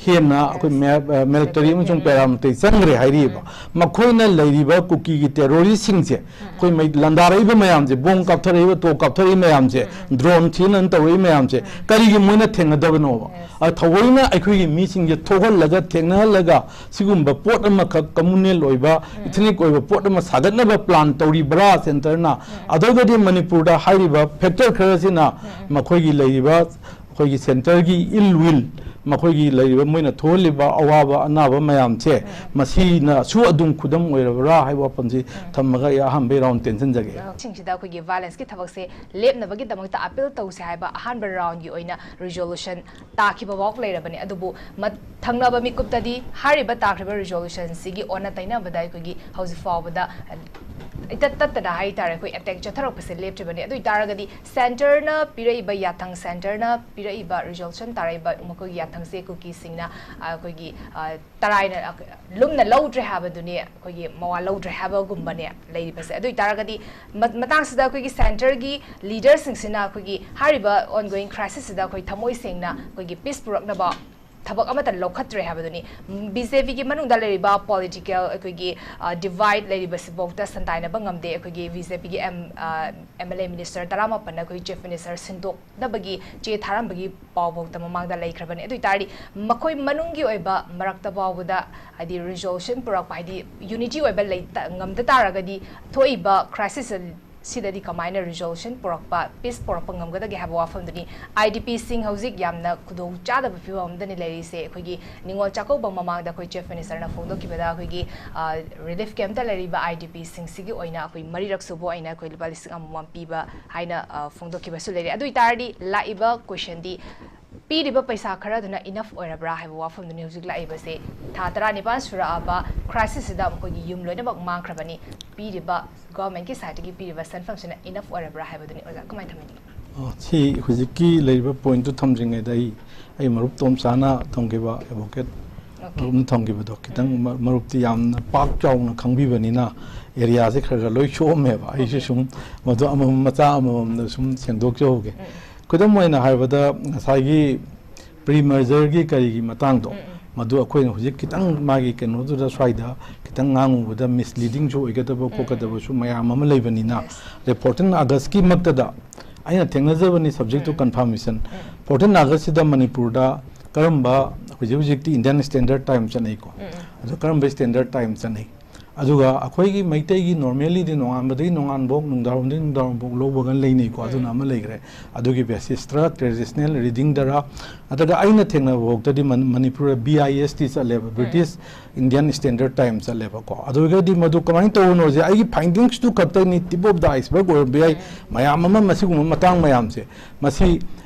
ꯍꯦꯟꯅ ꯑꯩꯈꯣꯏ Yes. ꯃꯦ-, ꯑ, military ꯑꯃꯁꯨꯡ Military. Paramilitary ꯆꯪꯈ꯭ꯔꯦ ꯍꯥꯏꯔꯤꯕ꯫ ꯎꯝ꯫ ꯃꯈꯣꯏꯅ ꯂꯩꯔꯤꯕ ꯀꯨꯀꯤꯒꯤ terroristꯁꯤꯡꯁꯦ, ꯎꯝ, ꯎꯝ꯫ ꯑꯩꯈꯣꯏ ꯃꯩ ꯂꯥꯟꯗꯥꯔꯛꯏꯕ ꯃꯌꯥꯝꯁꯦ, bomb ꯀꯥꯞꯊꯔꯛꯏꯕ, ꯇꯣꯞ ꯀꯥꯞꯊꯔꯛꯏꯕ ꯃꯌꯥꯝꯁꯦ, ꯎꯝ, ꯎꯝ꯫ Drone ꯊꯤꯅ ꯇꯧꯔꯛꯏ ꯃꯌꯥꯝꯁꯦ, ꯎꯝ꯫ ꯀꯔꯤꯒꯤ ꯃꯣꯏꯅ ꯊꯦꯡꯅꯗꯕꯅꯣꯕ? Yes. ꯑ, ꯊꯑꯣꯏꯅ ꯑꯩꯈꯣꯏꯒꯤ ꯃꯤꯁꯤꯡꯁꯦ ꯊꯣꯛꯍꯜꯂꯒ, ꯊꯦꯡꯅꯍꯜꯂꯒ, ꯁꯤꯒꯨꯝꯕ ꯄꯣꯠ ꯑꯃꯈꯛ communal ꯑꯣꯏꯕ, ꯎꯝ꯫ Ethnic ꯑꯣꯏꯕ ꯄꯣꯠ ꯑꯃ ꯁꯥꯒꯠꯅꯕ plan ꯇꯧꯔꯤꯕ꯭ꯔꯥ centreꯅ? ꯎꯝ꯫ ꯑꯗꯨꯒꯗꯤ ꯃꯅꯤꯄꯨꯔꯗ ꯍꯥꯏꯔꯤꯕ factor ꯈꯔꯁꯤꯅ ꯎꯝ, ꯎꯝ꯫ ꯃꯈꯣꯏꯒꯤ ꯂꯩꯔꯤꯕ ꯑꯩꯈꯣꯏꯒꯤ centreꯒꯤ ill will, ꯃꯈꯣꯏꯒꯤ ꯂꯩꯔꯤꯕ ꯃꯣꯏꯅ ꯊꯣꯛꯍꯜꯂꯤꯕ ꯑꯋꯥꯕ ꯑꯅꯥꯕ ꯃꯌꯥꯝꯁꯦ, ꯎꯝ꯫ ꯃꯁꯤꯅꯁꯨ ꯑꯗꯨꯝ ꯈꯨꯗꯝ ꯑꯣꯏꯔꯕ꯭ꯔꯥ ꯍꯥꯏꯕ ꯋꯥꯐꯝꯁꯤ ꯎꯝ꯫ ꯊꯝꯃꯒ ꯑꯩ ꯑꯍꯥꯟꯕꯒꯤ round ꯇꯦꯟꯁꯤꯟꯖꯒꯦ꯫ ꯁꯤꯡꯁꯤꯗ ꯑꯩꯈꯣꯏꯒꯤ violenceꯀꯤ ꯊꯕꯛꯁꯦ ꯂꯦꯞꯅꯕꯒꯤꯗꯃꯛꯇ appeal ꯇꯧꯁꯦ ꯍꯥꯏꯕ ꯑꯍꯥꯟꯕ roundꯀꯤ ꯑꯣꯏꯅ resolution ꯇꯥꯈꯤꯕ ꯐꯥꯎ ꯂꯩꯔꯕꯅꯤ꯫ ꯑꯗꯨꯕꯨ ꯃ-, ꯊꯪꯅꯕ ꯃꯤꯀꯨꯞꯇꯗꯤ ꯍꯥꯏꯔꯤꯕ ꯇꯥꯈ꯭ꯔꯤꯕ resolutionꯁꯤꯒꯤ ꯑꯣꯟꯅ ꯇꯩꯅꯕꯗ ꯑꯩꯈꯣꯏꯒꯤ ꯍꯧꯖꯤꯛ ꯐꯥꯎꯕꯗ, ꯑ, ꯏꯇꯠ ꯇꯠꯇꯅ ꯍꯥꯏꯇꯥꯔꯦ, ꯑꯩꯈꯣꯏ attack ꯆꯠꯊꯔꯛꯄꯁꯦ ꯂꯦꯞꯇ꯭ꯔꯤꯕꯅꯤ꯫ ꯑꯗꯨ ꯑꯣꯏꯇꯥꯔꯒꯗꯤ centreꯅ ꯄꯤꯔꯛꯏꯕ ꯌꯥꯊꯪ, centreꯅ ꯄꯤꯔꯛꯏꯕ resolution ꯇꯥꯔꯛꯏꯕ ꯃꯈꯣꯏꯒꯤ ꯌꯥꯊꯪꯁꯦ ꯀꯨꯀꯤꯁꯤꯡꯅ, ꯑ, ꯑꯩꯈꯣꯏꯒꯤ, ꯑ, ꯇꯔꯥꯏꯅ, ꯑ, ꯂꯨꯝꯅ ꯂꯧꯗ꯭ꯔꯦ ꯍꯥꯏꯕꯗꯨꯅꯤ, ꯑꯩꯈꯣꯏꯒꯤ ꯃꯋꯥ ꯂꯧꯗ꯭ꯔꯦ ꯍꯥꯏꯕꯒꯨꯝꯕꯅꯦ ꯂꯩꯔꯤꯕꯁꯦ꯫ ꯑꯗꯨ ꯑꯣꯏꯇꯥꯔꯒꯗꯤ ꯃ-, ꯃꯇꯥꯡꯁꯤꯗ ꯑꯩꯈꯣꯏꯒꯤ centreꯒꯤ leaderꯁꯤꯡꯁꯤꯅ ꯑꯩꯈꯣꯏꯒꯤ ꯍꯥꯏꯔꯤꯕ ongoing crisisꯁꯤꯗ ꯑꯩꯈꯣꯏ ꯊꯃꯣꯏ ꯁꯦꯡꯅ ꯑꯩꯈꯣꯏꯒꯤ peace ꯄꯨꯔꯛꯅꯕ ꯊꯕꯛ ꯑꯃꯠꯇ ꯂꯧꯈꯠꯇ꯭ꯔꯦ ꯍꯥꯏꯕꯗꯨꯅꯤ꯫ ꯎꯝ, BJPꯒꯤ ꯃꯅꯨꯡꯗ ꯂꯩꯔꯤꯕ political ꯑꯩꯈꯣꯏꯒꯤ, ꯑ, divide ꯂꯩꯔꯤꯕꯁꯤꯐꯥꯎꯗ ꯁꯟꯗꯥꯏꯅꯕ ꯉꯝꯗꯦ꯫ ꯑꯩꯈꯣꯏꯒꯤ BJPꯒꯤ ꯑꯦꯝ-, ꯑ, MLA minister ꯇꯔꯥꯃꯥꯄꯟꯅ ꯑꯩꯈꯣꯏ chief minister ꯁꯤꯟꯗꯣꯛꯅꯕꯒꯤ ꯆꯦ ꯊꯥꯔꯝꯕꯒꯤ ꯄꯥꯎꯐꯥꯎꯗ ꯃꯃꯥꯡꯗ ꯂꯩꯈ꯭ꯔꯕꯅꯤ꯫ ꯑꯗꯨ ꯑꯣꯏꯇꯥꯔꯗꯤ ꯃꯈꯣꯏ ꯃꯅꯨꯡꯒꯤ ꯑꯣꯏꯕ ꯃꯔꯛꯇ ꯐꯥꯎꯕꯗ ꯍꯥꯏꯗꯤ resolution ꯄꯨꯔꯛꯄ, ꯍꯥꯏꯗꯤ unity ꯑꯣꯏꯕ ꯂꯩꯇ-, ꯉꯝꯗ ꯇꯥꯔꯒꯗꯤ ꯊꯣꯛꯏꯕ crisis ꯁꯤꯗꯗꯤ ꯀꯃꯥꯏꯅ resolution ꯄꯨꯔꯛꯄ, peace ꯄꯨꯔꯛꯄ ꯉꯝꯒꯗꯒꯦ ꯍꯥꯏꯕ ꯋꯥꯐꯝꯗꯨꯅꯤ꯫ IDPꯁꯤꯡ ꯍꯧꯖꯤꯛ ꯌꯥꯝꯅ ꯈꯨꯗꯣꯡ ꯆꯥꯗꯕ ꯐꯤꯕꯝ ꯑꯃꯗꯅꯤ ꯂꯩꯔꯤꯁꯦ꯫ ꯑꯩꯈꯣꯏꯒꯤ ꯅꯤꯉꯣꯜ ꯆꯥꯛꯀꯧꯕ ꯃꯃꯥꯡꯗ ꯑꯩꯈꯣꯏ chief ministerꯅ ꯐꯣꯡꯗꯣꯛꯈꯤꯕꯗ ꯑꯩꯈꯣꯏꯒꯤ, ꯑ, relief campꯇ ꯂꯩꯔꯤꯕ IDPꯁꯤꯡꯁꯤꯒꯤ ꯑꯣꯏꯅ ꯑꯩꯈꯣꯏ ꯃꯔꯤꯔꯛ ꯁꯨꯕ ꯑꯣꯏꯅ ꯑꯩꯈꯣꯏ ꯂꯨꯄꯥ ꯂꯤꯁꯤꯡ ꯑꯃꯃꯝ ꯄꯤꯕ ꯍꯥꯏꯅ, ꯑ, ꯐꯣꯡꯗꯣꯛꯈꯤꯕꯁꯨ ꯂꯩꯔꯦ꯫ ꯑꯗꯨ ꯑꯣꯏꯇꯥꯔꯗꯤ ꯂꯥꯛꯏꯕ questionꯗꯤ ꯄꯤꯔꯤꯕ ꯄꯩꯁꯥ ꯈꯔꯗꯨꯅ enough ꯑꯣꯏꯔꯕ꯭ꯔꯥ ꯍꯥꯏꯕ ꯋꯥꯐꯝꯗꯨꯅꯤ ꯍꯧꯖꯤꯛ ꯂꯥꯛꯏꯕꯁꯦ꯫ ꯊꯥ ꯇꯔꯥꯅꯤꯄꯥꯟ ꯁꯨꯔꯛꯑꯕ crisisꯁꯤꯗ ꯃꯈꯣꯏꯒꯤ ꯌꯨꯝ ꯂꯣꯏꯅꯃꯛ ꯃꯥꯡꯈ꯭ꯔꯕꯅꯤ꯫ ꯄꯤꯔꯤꯕ governmentꯀꯤ sideꯇꯒꯤ ꯄꯤꯔꯤꯕ ꯁꯦꯟꯐꯝꯁꯤꯅ enough ꯑꯣꯏꯔꯕ꯭ꯔꯥ ꯍꯥꯏꯕꯗꯨꯅꯤ꯫ ꯑꯣꯖꯥ, ꯀꯃꯥꯏꯅ ꯊꯝꯕꯤꯅꯤꯡꯉꯤ? ꯑꯣ, ꯁꯤ ꯍꯧꯖꯤꯛꯀꯤ ꯂꯩꯔꯤꯕ pointꯇꯨ ꯊꯝꯗ꯭ꯔꯤꯉꯩꯗ ꯑꯩ, ꯑꯩ ꯃꯔꯨꯞ ꯇꯣꯝꯆꯥꯅ ꯊꯝꯈꯤꯕ, advocate Okay. ꯃꯔꯨꯞꯅ ꯊꯝꯈꯤꯕꯗꯣ ꯈꯤꯇꯪ ꯎꯝ꯫ ꯃ-, ꯃꯔꯨꯞꯇꯤ ꯌꯥꯝꯅ ꯄꯥꯛ ꯆꯥꯎꯅ ꯈꯪꯕꯤꯕꯅꯤꯅ, ꯑꯦꯔꯤꯌꯥꯁꯦ ꯈꯔ ꯈꯔ ꯂꯣꯏ ꯁꯣꯛꯑꯝꯃꯦꯕ꯫ ꯑꯩꯁꯨ ꯁꯨꯝ ꯃꯗꯨ ꯑꯃꯃꯝ, ꯃꯆꯥ ꯑꯃꯃꯝꯗ ꯁꯨꯝ ꯁꯦꯡꯗꯣꯛꯆꯍꯧꯒꯦ꯫ ꯈꯨꯗꯝ ꯑꯣꯏꯅ ꯍꯥꯏꯔꯕꯗ, ꯉꯁꯥꯏꯒꯤ ꯄ꯭ꯔꯤ ꯃꯔꯖꯔꯒꯤ ꯀꯔꯤꯒꯤ ꯃꯇꯥꯡꯗꯣ, ꯃꯗꯨ ꯑꯩꯈꯣꯏꯅ ꯍꯧꯖꯤꯛ ꯈꯤꯇꯪ ꯃꯥꯒꯤ ꯀꯩꯅꯣꯗꯨꯗ, ꯁ꯭ꯋꯥꯏꯗ ꯈꯤꯇꯪ ꯉꯥꯡꯉꯨꯕꯗ ꯃꯤꯁꯂꯤꯗꯤꯡꯁꯨ ꯑꯣꯏꯒꯗꯕ ꯈꯣꯠꯀꯗꯕꯁꯨ ꯃꯌꯥꯝ ꯑꯃ ꯂꯩꯕꯅꯤꯅ, ꯑꯗꯩ ꯐꯣꯔꯇꯤꯟ ꯑꯥꯒꯁꯀꯤ ꯃꯛꯇꯗ ꯑꯩꯅ ꯊꯦꯡꯅꯖꯕꯅꯤ, ꯁꯕꯖꯦꯛ ꯇꯨ ꯀꯟꯐꯥꯔꯃꯦꯁꯟ꯫ ꯐꯣꯔꯇꯤꯟ ꯑꯥꯒꯁꯁꯤꯗ ꯃꯅꯤꯄꯨꯔꯗ ꯀꯔꯝꯕ, ꯍꯧꯖꯤꯛ ꯍꯧꯖꯤꯛꯇꯤ ꯏꯟꯗꯤꯌꯥꯟ ꯁ꯭ꯇꯦꯟꯗꯔꯠ ꯇꯥꯏꯝ ꯆꯠꯅꯩꯀꯣ, ꯑꯗꯣ ꯀꯔꯝꯕ ꯁ꯭ꯇꯦꯟꯗꯔꯠ ꯇꯥꯏꯝ ꯆꯠꯅꯩ? ꯑꯗꯨꯒ ꯑꯩꯈꯣꯏꯒꯤ ꯃꯩꯇꯩꯒꯤ ꯅꯣꯔꯃꯦꯜꯂꯤꯗꯤ ꯅꯣꯡꯉꯥꯟꯕꯗꯒꯤ ꯅꯣꯡꯉꯥꯟꯐꯥꯎ, ꯅꯨꯡꯗꯥꯡꯋꯥꯏꯔꯝꯗꯒꯤ ꯅꯨꯡꯗꯥꯡꯋꯥꯏꯔꯝꯐꯥꯎ ꯂꯧꯕꯒ ꯂꯩꯅꯩꯀꯣ, ꯑꯗꯨꯅ ꯑꯃ ꯂꯩꯈ꯭ꯔꯦ꯫ ꯑꯗꯨꯒꯤ ꯕꯦꯁꯤꯁꯇꯔ, ꯇ꯭ꯔꯦꯗꯤꯁꯅꯦꯜ ꯔꯤꯗꯤꯡꯗꯔ, ꯅꯠꯇ꯭ꯔꯒ ꯑꯩꯅ ꯊꯦꯡꯅꯕ ꯐꯥꯎꯗꯗꯤ ꯃꯅꯤ-, ꯃꯅꯤꯄꯨꯔꯗ ꯕꯤ ꯑꯥꯏ ꯑꯦꯁ ꯇꯤ ꯆꯠꯂꯦꯕ, ꯕ꯭ꯔꯤꯇꯤꯁ ꯏꯟꯗꯤꯌꯥꯟ ꯁ꯭ꯇꯦꯟꯗꯔꯠ ꯇꯥꯏꯝ ꯆꯠꯂꯦꯕꯀꯣ꯫ ꯑꯗꯨ ꯑꯣꯏꯔꯒꯗꯤ ꯃꯗꯨ ꯀꯃꯥꯏꯅ ꯇꯧꯕꯅꯣꯁꯦ ꯑꯩꯒꯤ ꯐꯥꯏꯟꯗꯤꯡꯁꯇꯨ ꯈꯛꯇꯅꯤ, ꯇꯤꯞ ꯑꯣꯐ ꯗ ꯑꯥꯏꯁꯕꯔꯒ ꯑꯣꯏꯔꯝꯕ ꯌꯥꯏ꯫ ꯃꯌꯥꯝ ꯑꯃ, ꯃꯁꯤꯒꯨꯝꯕ ꯃꯇꯥꯡ ꯃꯌꯥꯝꯁꯦ, ꯃꯁꯤ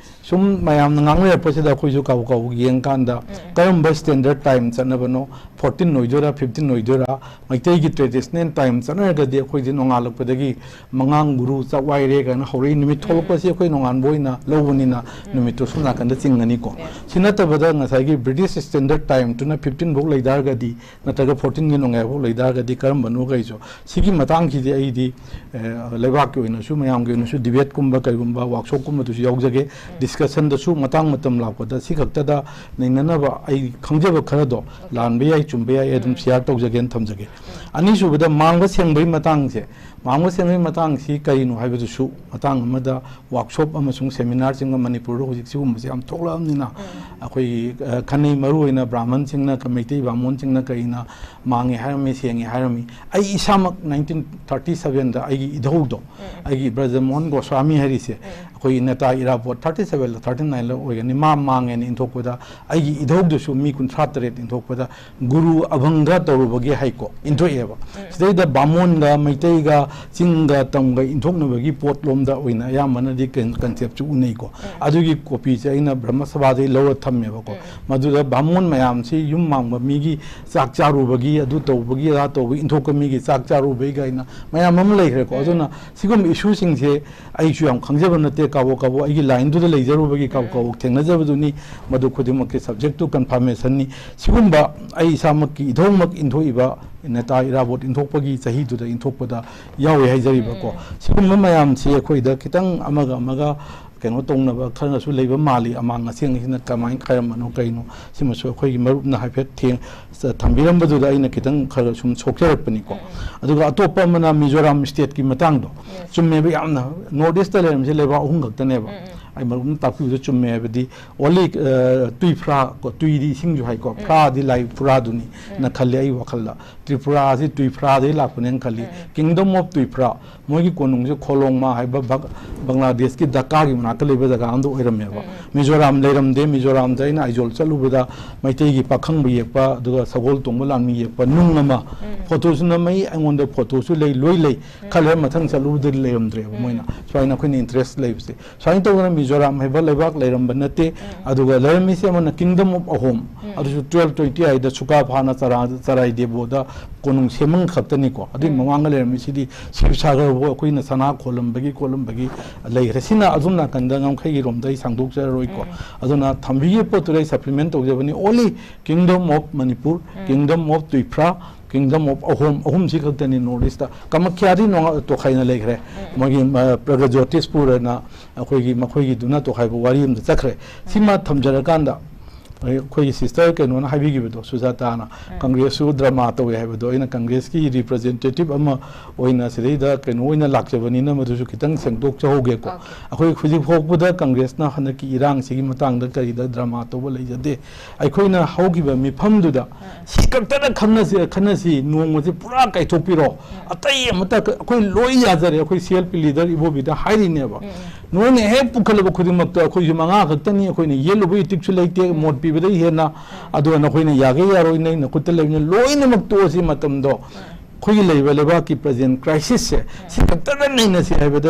ꯁꯨꯝ ꯃꯌꯥꯝꯅ ꯉꯥꯡꯅꯔꯛꯄꯁꯤꯗ ꯑꯩꯈꯣꯏꯁꯨ ꯀꯥꯕꯛ ꯀꯥꯕꯛ ꯌꯦꯡꯀꯥꯟꯗ, ꯀꯔꯝꯕ ꯁ꯭ꯇꯦꯟꯗꯔꯠ ꯇꯥꯏꯝ ꯆꯠꯅꯕꯅꯣ, ꯐꯣꯔꯇꯤꯟ ꯑꯣꯏꯗꯣꯏꯔꯥ, ꯐꯤꯐꯇꯤꯟ ꯑꯣꯏꯗꯣꯏꯔꯥ, ꯃꯩꯇꯩꯒꯤ ꯇ꯭ꯔꯦꯗꯤꯁꯅꯦꯜ ꯇꯥꯏꯝ ꯆꯠꯅꯔꯒꯗꯤ ꯑꯩꯈꯣꯏꯗꯤ ꯅꯣꯡꯉꯥꯜꯂꯛꯄꯗꯒꯤ ꯃꯉꯥꯡ ꯒꯨꯔꯨ ꯆꯥꯛꯋꯥꯏꯔꯦ ꯀꯥꯏꯅ ꯍꯧꯔꯛꯏ꯫ ꯅꯨꯃꯤꯠ ꯊꯣꯛꯂꯛꯄꯁꯤ ꯑꯩꯈꯣꯏ ꯅꯣꯡꯉꯥꯟꯕ ꯑꯣꯏꯅ ꯂꯧꯕꯅꯤꯅ, ꯅꯨꯃꯤꯠꯇꯨ ꯁꯣꯝ ꯅꯥꯀꯟꯗ ꯆꯤꯡꯒꯅꯤꯀꯣ꯫ ꯁꯤ ꯅꯠꯇꯕꯗ ꯉꯁꯥꯏꯒꯤ ꯕ꯭ꯔꯤꯇꯤꯁ ꯁ꯭ꯇꯦꯟꯗꯔꯠ ꯇꯥꯏꯝꯗꯨꯅ ꯐꯤꯐꯇꯤꯟ ꯐꯥꯎ ꯂꯩ ꯇꯥꯔꯒꯗꯤ, ꯅꯠꯇ꯭ꯔꯒ ꯐꯣꯔꯇꯤꯟꯒꯤ ꯅꯣꯡꯌꯥꯏꯐꯥꯎ ꯂꯩ ꯇꯥꯔꯒꯗꯤ ꯀꯔꯝꯕꯅꯣ ꯀꯩꯁꯨ, ꯁꯤꯒꯤ ꯃꯇꯥꯡꯁꯤꯗꯤ ꯑꯩꯗꯤ, ꯑꯦ, ꯂꯩꯕꯥꯛꯀꯤ ꯑꯣꯏꯅꯁꯨ, ꯃꯌꯥꯝꯒꯤ ꯑꯣꯏꯅꯁꯨ ꯗꯤꯕꯦꯠꯀꯨꯝꯕ ꯀꯩꯒꯨꯝꯕ, ꯋꯥꯛꯁꯣꯞꯀꯨꯝꯕꯗꯁꯨ ꯌꯥꯎꯖꯒꯦ꯫ ꯗꯤꯁꯀꯁꯟꯗꯁꯨ ꯃꯇꯥꯡ ꯃꯇꯝ ꯂꯥꯛꯄꯗ ꯁꯤ ꯈꯛꯇꯗ ꯅꯩꯅꯅꯕ ꯑꯩ ꯈꯪꯖꯕ ꯈꯔꯗꯣ, ꯂꯥꯟꯕ ꯌꯥꯏ, ꯆꯨꯝꯕ ꯌꯥꯏ, ꯑꯩ ꯑꯗꯨꯝ ꯁꯤꯌꯥꯔ ꯇꯧꯖꯒꯦꯅ ꯊꯝꯖꯒꯦ꯫ ꯑꯅꯤꯁꯨꯕꯗ, ꯃꯥꯡꯕ ꯁꯦꯡꯕꯒꯤ ꯃꯇꯥꯡꯁꯦ, ꯃꯥꯡꯕ ꯁꯦꯡꯕꯒꯤ ꯃꯇꯥꯡꯁꯤ ꯀꯔꯤꯅꯣ ꯍꯥꯏꯕꯗꯨꯁꯨ ꯃꯇꯥꯡ ꯑꯃꯗ ꯋꯥꯛꯁꯣꯞ ꯑꯃꯁꯨꯡ ꯁꯦꯃꯤꯅꯥꯔꯁꯤꯡꯒ, ꯃꯅꯤꯄꯨꯔꯗ ꯍꯧꯖꯤꯛ ꯁꯤꯒꯨꯝꯕꯁꯦ ꯌꯥꯝ ꯊꯣꯛꯂꯛꯑꯕꯅꯤꯅ, ꯑꯩꯈꯣꯏꯒꯤ, ꯑ, ꯈꯟꯅꯩ, ꯃꯔꯨꯑꯣꯏꯅ ꯕ꯭ꯔꯥꯍꯃꯟꯁꯤꯡꯅ, ꯃꯩꯇꯩ ꯕꯥꯃꯣꯟꯁꯤꯡꯅ ꯀꯔꯤꯅ ꯃꯥꯡꯉꯦ ꯍꯥꯏꯔꯝꯃꯤ, ꯁꯦꯡꯉꯦ ꯍꯥꯏꯔꯝꯃꯤ꯫ ꯑꯩ ꯏꯁꯥꯃꯛ ꯅꯥꯏꯟꯇꯤꯟ ꯊꯥꯔꯇꯤ ꯁꯚꯦꯟꯗ ꯑꯩꯒꯤ ꯏꯙꯧꯗꯣ, ꯑꯩꯒꯤ ꯕ꯭ꯔꯖꯃꯣꯍꯟ ꯒꯣꯁ꯭ꯋꯥꯃꯤ ꯍꯥꯏꯔꯤꯁꯦ, ꯑꯩꯈꯣꯏꯒꯤ ꯅꯦꯇꯥ ꯏꯔꯥꯕꯣꯠ ꯊꯥꯔꯇꯤ ꯁꯚꯦꯟꯂ ꯊꯥꯔꯇꯤ ꯅꯥꯏꯟꯂ ꯑꯣꯏꯒꯅꯤ, ꯃꯥ ꯃꯥꯡꯉꯦꯅ ꯏꯟꯊꯣꯛꯄꯗ, ꯑꯩꯒꯤ ꯏꯙꯧꯗꯨꯁꯨ ꯃꯤ ꯀꯨꯟꯊ꯭ꯔꯥ ꯇꯔꯦꯠ ꯏꯟꯊꯣꯛꯄꯗ, ꯒꯨꯔꯨ ꯑꯚꯪꯒ ꯇꯧꯔꯨꯕꯒꯤ ꯍꯥꯏꯀꯣ, ꯏꯟꯊꯣꯛꯑꯦꯕ꯫ ꯁꯤꯗꯩꯗ ꯕꯥꯃꯣꯟꯒ ꯃꯩꯇꯩꯒ ꯆꯤꯡꯒ ꯇꯝꯒ ꯏꯟꯊꯣꯛꯅꯕꯒꯤ ꯄꯣꯠꯂꯣꯝꯗ ꯑꯣꯏꯅ ꯑꯌꯥꯝꯕꯅꯗꯤ ꯀꯟ-, ꯀꯟꯁꯦꯞꯁꯨ ꯎꯅꯩꯀꯣ꯫ ꯑꯗꯨꯒꯤ ꯀꯣꯄꯤꯁꯦ ꯑꯩꯅ ꯕ꯭ꯔꯍ꯭ꯃ ꯁꯚꯥꯗꯒꯤ ꯂꯧꯔ ꯊꯝꯃꯦꯕꯀꯣ꯫ ꯃꯗꯨꯗ ꯕꯥꯃꯣꯟ ꯃꯌꯥꯝꯁꯤ ꯌꯨꯝ ꯃꯥꯡꯕ ꯃꯤꯒꯤ ꯆꯥꯛ ꯆꯥꯔꯨꯕꯒꯤ, ꯑꯗꯨ ꯇꯧꯕꯒꯤ, ꯑꯗꯥ ꯇꯧꯕꯒꯤ, ꯏꯟꯊꯣꯛꯄ ꯃꯤꯒꯤ ꯆꯥꯛ ꯆꯥꯔꯨꯕꯒꯤ ꯀꯥꯏꯅ ꯃꯌꯥꯝ ꯑꯃ ꯂꯩꯈ꯭ꯔꯦꯀꯣ꯫ ꯑꯗꯨꯅ ꯁꯤꯒꯨꯝꯕ ꯏꯁꯨꯁꯤꯡꯁꯦ ꯑꯩꯁꯨ ꯌꯥꯝ ꯈꯪꯖꯕ ꯅꯠꯇꯦ, ꯀꯥꯕꯣꯛ ꯀꯥꯕꯣꯛ ꯑꯩꯒꯤ ꯂꯥꯏꯟꯗꯨꯗ ꯂꯩꯖꯔꯨꯕꯒꯤ ꯀꯥꯕꯣꯛ ꯀꯥꯕꯣꯛ ꯊꯦꯡꯅꯖꯕꯗꯨꯅꯤ꯫ ꯃꯗꯨ ꯈꯨꯗꯤꯡꯃꯛꯀꯤ ꯁꯕꯖꯦꯛꯇꯨ ꯀꯟꯐꯥꯔꯃꯦꯁꯟꯅꯤ꯫ ꯁꯤꯒꯨꯝꯕ ꯑꯩ ꯏꯁꯥꯃꯛꯀꯤ ꯏꯙꯧꯃꯛ ꯏꯟꯊꯣꯛꯏꯕ ꯅꯦꯇꯥ ꯏꯔꯥꯕꯣꯠ ꯏꯟꯊꯣꯛꯄꯒꯤ ꯆꯍꯤꯗꯨꯗ ꯏꯟꯊꯣꯛꯄꯗ ꯌꯥꯎꯋꯦ ꯍꯥꯏꯖꯔꯤꯕꯀꯣ꯫ ꯎꯝ꯫ ꯁꯤꯒꯨꯝꯕ ꯃꯌꯥꯝꯁꯤ ꯑꯩꯈꯣꯏꯗ ꯈꯤꯇꯪ ꯑꯃꯒ ꯑꯃꯒ ꯀꯩꯅꯣ ꯇꯧꯅꯕ ꯈꯔꯁꯨ ꯂꯩꯕ ꯃꯥꯜꯂꯤ, ꯑꯃꯥꯡ ꯑꯁꯦꯡꯁꯤꯅ ꯀꯃꯥꯏꯅ ꯈꯥꯏꯔꯝꯕꯅꯣ ꯀꯩꯅꯣ, ꯁꯤꯃꯁꯨ ꯑꯩꯈꯣꯏꯒꯤ ꯃꯔꯨꯞꯅ ꯍꯥꯏꯐꯦꯠ ꯊꯦꯡ-, ꯊꯝꯕꯤꯔꯝꯕꯗꯨꯗ ꯑꯩꯅ ꯈꯤꯇꯪ ꯈꯔ ꯁꯨꯝ ꯁꯣꯛꯆꯔꯛꯄꯅꯤꯀꯣ꯫ ꯎꯝ, ꯎꯝ꯫ ꯑꯗꯨꯒ ꯑꯇꯣꯞꯄ ꯑꯃꯅ ꯃꯤꯖꯣꯔꯥꯝ ꯁ꯭ꯇꯦꯠꯀꯤ ꯃꯇꯥꯡꯗꯣ꯫ ꯌꯦꯁ꯫ ꯆꯨꯝꯃꯦꯕ, ꯌꯥꯝꯅ ꯅꯣꯔꯠ ꯏꯁꯇ ꯂꯩꯔꯝꯃꯤꯁꯦ ꯂꯩꯕꯥꯛ ꯑꯍꯨꯝ ꯈꯛꯇꯅꯦꯕ꯫ ꯎꯝ, ꯎꯝ꯫ ꯑꯩ ꯃꯔꯨꯞꯅ ꯇꯥꯛꯄꯤꯕꯗꯣ ꯆꯨꯝꯃꯦ ꯍꯥꯏꯕꯗꯤ ꯑꯣꯟꯂꯤ, ꯑ, ꯇꯨꯏꯐ꯭ꯔꯥ ꯀꯣ, ꯇꯨꯏꯗꯤ ꯏꯁꯤꯡꯁꯨ ꯍꯥꯏꯀꯣ, ꯎꯝ꯫ ꯐ꯭ꯔꯥꯗꯤ ꯂꯥꯏ ꯐꯨꯔꯥꯗꯨꯅꯤ ꯎꯝ꯫ ꯅ ꯈꯜꯂꯦ ꯑꯩ ꯋꯥꯈꯜꯗ꯫ ꯇ꯭ꯔꯤꯄꯨꯔꯥꯁꯤ ꯇꯨꯏꯐ꯭ꯔꯥꯗꯒꯤ ꯂꯥꯛꯄꯅꯦꯅ ꯈꯜꯂꯤ꯫ ꯎꯝ꯫ Kingdom of ꯇꯨꯏꯐ꯭ꯔꯥ, ꯃꯣꯏꯒꯤ ꯀꯣꯅꯨꯡꯁꯦ ꯈꯣꯂꯣꯡꯃꯥ ꯍꯥꯏꯕ ꯕꯪ-, ꯕꯪꯒ꯭ꯂꯥꯗꯦꯁꯀꯤ ꯙꯀꯥꯒꯤ ꯃꯅꯥꯛꯇ ꯂꯩꯕ ꯖꯒꯥ ꯑꯃꯗ ꯑꯣꯏꯔꯝꯃꯦꯕ꯫ ꯎꯝ, ꯎꯝ꯫ ꯃꯤꯖꯣꯔꯥꯝ ꯂꯩꯔꯝꯗꯦ, ꯃꯤꯖꯣꯔꯥꯝꯗ ꯑꯩꯅ ꯑꯥꯏꯖꯣꯜ ꯆꯠꯂꯨꯕꯗ ꯃꯩꯇꯩꯒꯤ ꯄꯥꯈꯪꯕ ꯌꯦꯛꯄ, ꯑꯗꯨꯒ ꯁꯒꯣꯜ ꯇꯣꯡꯕ ꯂꯥꯟꯃꯤ ꯌꯦꯛꯄ ꯅꯨꯡ ꯑꯃ, ꯎꯝ꯫ ꯐꯣꯇꯣꯁꯨ ꯅꯝꯃꯛꯏ, ꯑꯩꯉꯣꯟꯗ ꯐꯣꯇꯣꯁꯨ ꯂꯩ, ꯂꯣꯏ ꯂꯩ꯫ ꯎꯝ꯫ ꯈꯔ ꯂꯩꯔ ꯃꯊꯪ ꯆꯠꯂꯨꯕꯗꯗꯤ ꯂꯩꯔꯝꯗ꯭ꯔꯦꯕ ꯎꯝ꯫ ꯃꯣꯏꯅ꯫ ꯁꯨꯃꯥꯏꯅ ꯑꯩꯈꯣꯏꯅ ꯏꯟꯇꯔꯦꯁ ꯂꯩꯕꯁꯦ꯫ ꯁꯨꯃꯥꯏꯅ ꯇꯧꯗꯅ ꯃꯤꯖꯣꯔꯥꯝ ꯍꯥꯏꯕ ꯂꯩꯕꯥꯛ ꯂꯩꯔꯝꯕ ꯅꯠꯇꯦ꯫ ꯎꯝ꯫ ꯑꯗꯨꯒ ꯂꯩꯔꯝꯃꯤꯁꯦ ꯑꯃꯅ Kingdom of ꯑꯍꯣꯝ, ꯎꯝ꯫ ꯑꯗꯨꯁꯨ ꯇꯨꯋꯦꯜꯐ ꯇ꯭ꯋꯦꯟꯇꯤ ꯑꯥꯏꯗ ꯁꯨꯀꯥꯐꯥꯅ ꯆꯔꯥ-, ꯆꯔꯥꯏ ꯗꯦꯕꯣꯗ ꯀꯣꯅꯨꯡ ꯁꯦꯝꯃꯝ ꯈꯛꯇꯅꯤꯀꯣ꯫ ꯑꯗꯨꯒꯤ ꯎꯝ꯫ ꯃꯃꯥꯡꯗ ꯂꯩꯔꯝꯃꯤꯁꯤꯗꯤ ꯁꯤꯕꯁꯥꯒꯔꯕꯨ ꯑꯩꯈꯣꯏꯅ ꯁꯅꯥ ꯈꯣꯜꯂꯝꯕꯒꯤ ꯈꯣꯠꯂꯝꯕꯒꯤ ꯂꯩꯈ꯭ꯔꯦ꯫ ꯁꯤꯅ ꯑꯗꯣꯝ ꯅꯥꯀꯟꯗ ꯉꯝꯈꯩꯒꯤꯔꯣꯝꯗ ꯑꯩ ꯁꯥꯡꯗꯣꯛꯆꯔꯔꯣꯏꯀꯣ꯫ ꯎꯝ꯫ ꯑꯗꯨꯅ ꯊꯝꯕꯤꯒꯤ ꯄꯣꯠꯇꯨꯗ ꯑꯩ ꯁꯄ꯭ꯂꯤꯃꯦꯟ ꯇꯧꯖꯕꯅꯤ꯫ Only Kingdom of Manipur, um. Kingdom of ꯇꯨꯏꯐ꯭ꯔꯥ, Kingdom of ꯑꯍꯣꯝ, ꯑꯍꯨꯝꯁꯤ ꯈꯛꯇꯅꯤ ꯅꯣꯔꯠ ꯏꯁꯇ꯫ ꯀꯃꯈ꯭ꯌꯥꯗꯤ ꯅꯣꯡ-, ꯇꯣꯈꯥꯏꯅ ꯂꯩꯈ꯭ꯔꯦ꯫ ꯎꯝ꯫ ꯃꯣꯏꯒꯤ, ꯑ, ꯄ꯭ꯔꯒꯖꯣꯇꯤꯁꯄꯨꯔ ꯍꯥꯏꯅ ꯑꯩꯈꯣꯏꯒꯤ, ꯃꯈꯣꯏꯒꯤꯗꯨꯅ ꯇꯣꯈꯥꯏꯕ ꯋꯥꯔꯤ ꯑꯃꯗ ꯆꯠꯈ꯭ꯔꯦ꯫ ꯁꯤꯃ ꯊꯝꯖꯔꯀꯥꯟꯗ, ꯑꯩꯈꯣꯏꯒꯤ ꯁꯤꯁꯇꯔ ꯀꯩꯅꯣꯅ ꯍꯥꯏꯕꯤꯈꯤꯕꯗꯣ, ꯁꯨꯖꯥꯇꯥꯅ, ꯎꯝ꯫ ꯀꯪꯒ꯭ꯔꯦꯁꯁꯨ ꯗ꯭ꯔꯃꯥ ꯇꯧꯋꯦ ꯍꯥꯏꯕꯗꯣ, ꯑꯩꯅ ꯀꯪꯒ꯭ꯔꯦꯁꯀꯤ ꯔꯤꯄ꯭ꯔꯖꯦꯟꯇꯦꯇꯤꯚ ꯑꯃ ꯑꯣꯏꯅ ꯁꯤꯗꯩꯗ ꯀꯩꯅꯣ ꯑꯣꯏꯅ ꯂꯥꯛꯆꯕꯅꯤꯅ ꯃꯗꯨꯁꯨ ꯈꯤꯇꯪ ꯁꯦꯡꯗꯣꯛꯆꯍꯧꯒꯦꯀꯣ꯫ ꯑꯣꯀꯦ꯫ ꯑꯩꯈꯣꯏ ꯍꯧꯖꯤꯛ ꯐꯥꯎꯕꯗ ꯀꯪꯒ꯭ꯔꯦꯁꯅ ꯍꯟꯗꯛꯀꯤ ꯏꯔꯥꯡꯁꯤꯒꯤ ꯃꯇꯥꯡꯗ ꯀꯔꯤꯗ ꯗ꯭ꯔꯃꯥ ꯇꯧꯕ ꯂꯩꯖꯗꯦ꯫ ꯑꯩꯈꯣꯏꯅ ꯍꯧꯈꯤꯕ ꯃꯤꯐꯝꯗꯨꯗ ꯎꯝ꯫ ꯁꯤ ꯈꯛꯇꯗ ꯈꯟꯅꯁꯤ, ꯈꯟꯅꯁꯤ, ꯅꯣꯡꯃꯁꯤ ꯄꯨꯔꯥ ꯀꯥꯏꯊꯣꯛꯄꯤꯔꯣ꯫ ꯎꯝ꯫ ꯑꯇꯩ ꯑꯃꯠꯇ ꯀ-, ꯑꯩꯈꯣꯏ ꯂꯣꯏ ꯌꯥꯖꯔꯦ꯫ ꯑꯩꯈꯣꯏ ꯁꯤ ꯑꯦꯜ ꯄꯤ ꯂꯤꯗꯔ ꯏꯕꯣꯕꯤꯗ ꯍꯥꯏꯔꯤꯅꯦꯕ꯫ ꯎꯝ, ꯎꯝ꯫ ꯅꯣꯏꯅ ꯍꯦꯛ ꯄꯨꯈꯠꯂꯕ ꯈꯨꯗꯤꯡꯃꯛꯇ ꯑꯩꯈꯣꯏꯁꯨ ꯃꯉꯥ ꯈꯛꯇꯅꯤ, ꯑꯩꯈꯣꯏꯅ ꯌꯦꯠꯂꯨꯕ ꯏꯇꯤꯛꯁꯨ ꯂꯩꯇꯦ, ꯎꯝ꯫ ꯃꯣꯠ ꯄꯤꯕꯗꯒꯤ ꯍꯦꯟꯅ꯫ ꯎꯝ꯫ ꯑꯗꯨꯒ ꯅꯈꯣꯏꯅ ꯌꯥꯒꯦ ꯌꯥꯔꯣꯏ, ꯅꯪ ꯅꯈꯨꯠꯇ ꯂꯩꯕꯅꯤꯅ ꯂꯣꯏꯅꯃꯛ ꯇꯣꯛꯑꯁꯤ ꯃꯇꯝꯗꯣ꯫ ꯎꯝ꯫ ꯑꯩꯈꯣꯏꯒꯤ ꯂꯩꯔꯤꯕ ꯂꯩꯕꯥꯛꯀꯤ ꯄ꯭ꯔꯖꯦꯟ ꯀ꯭ꯔꯥꯏꯁꯤꯁꯁꯦ, ꯎꯝ꯫ ꯁꯤ ꯈꯛꯇꯗ ꯅꯩꯅꯁꯤ ꯍꯥꯏꯕꯗ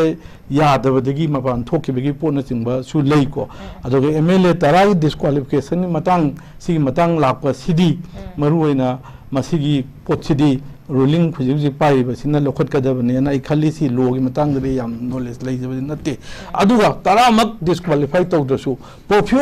ꯌꯥꯗꯕꯗꯒꯤ ꯃꯄꯥꯟ ꯊꯣꯛꯈꯤꯕꯒꯤ ꯄꯣꯠꯅꯆꯤꯡꯕꯁꯨ ꯂꯩꯀꯣ꯫ ꯎꯝ꯫ ꯑꯗꯨꯒ ꯑꯦꯝ ꯑꯦꯜ ꯑꯦ ꯇꯔꯥꯒꯤ ꯗꯤꯁꯀ꯭ꯋꯥꯂꯤꯐꯤꯀꯦꯁꯟꯒꯤ ꯃꯇꯥꯡ, ꯁꯤꯒꯤ ꯃꯇꯥꯡ ꯂꯥꯛꯄꯁꯤꯗꯤ ꯎꯝ꯫ ꯃꯔꯨꯑꯣꯏꯅ ꯃꯁꯤꯒꯤ ꯄꯣꯠꯁꯤꯗꯤ ꯔꯨꯂꯤꯡ ꯍꯧꯖꯤꯛ ꯍꯧꯖꯤꯛ ꯄꯥꯏꯔꯤꯕꯁꯤꯅ ꯂꯧꯈꯠꯀꯗꯕꯅꯦꯅ ꯑꯩ ꯈꯜꯂꯤ꯫ ꯁꯤ ꯂꯣꯒꯤ ꯃꯇꯥꯡꯗꯗꯤ ꯌꯥꯝ ꯅꯣꯂꯦꯖ ꯂꯩꯖꯕꯗꯤ ꯅꯠꯇꯦ꯫ ꯑꯗꯨꯒ ꯇꯔꯥꯃꯛ ꯗꯤꯁꯀ꯭ꯋꯥꯂꯤꯐꯥꯏ ꯇꯧꯗ꯭ꯔꯁꯨ ꯄꯣꯔꯐꯤꯌꯣ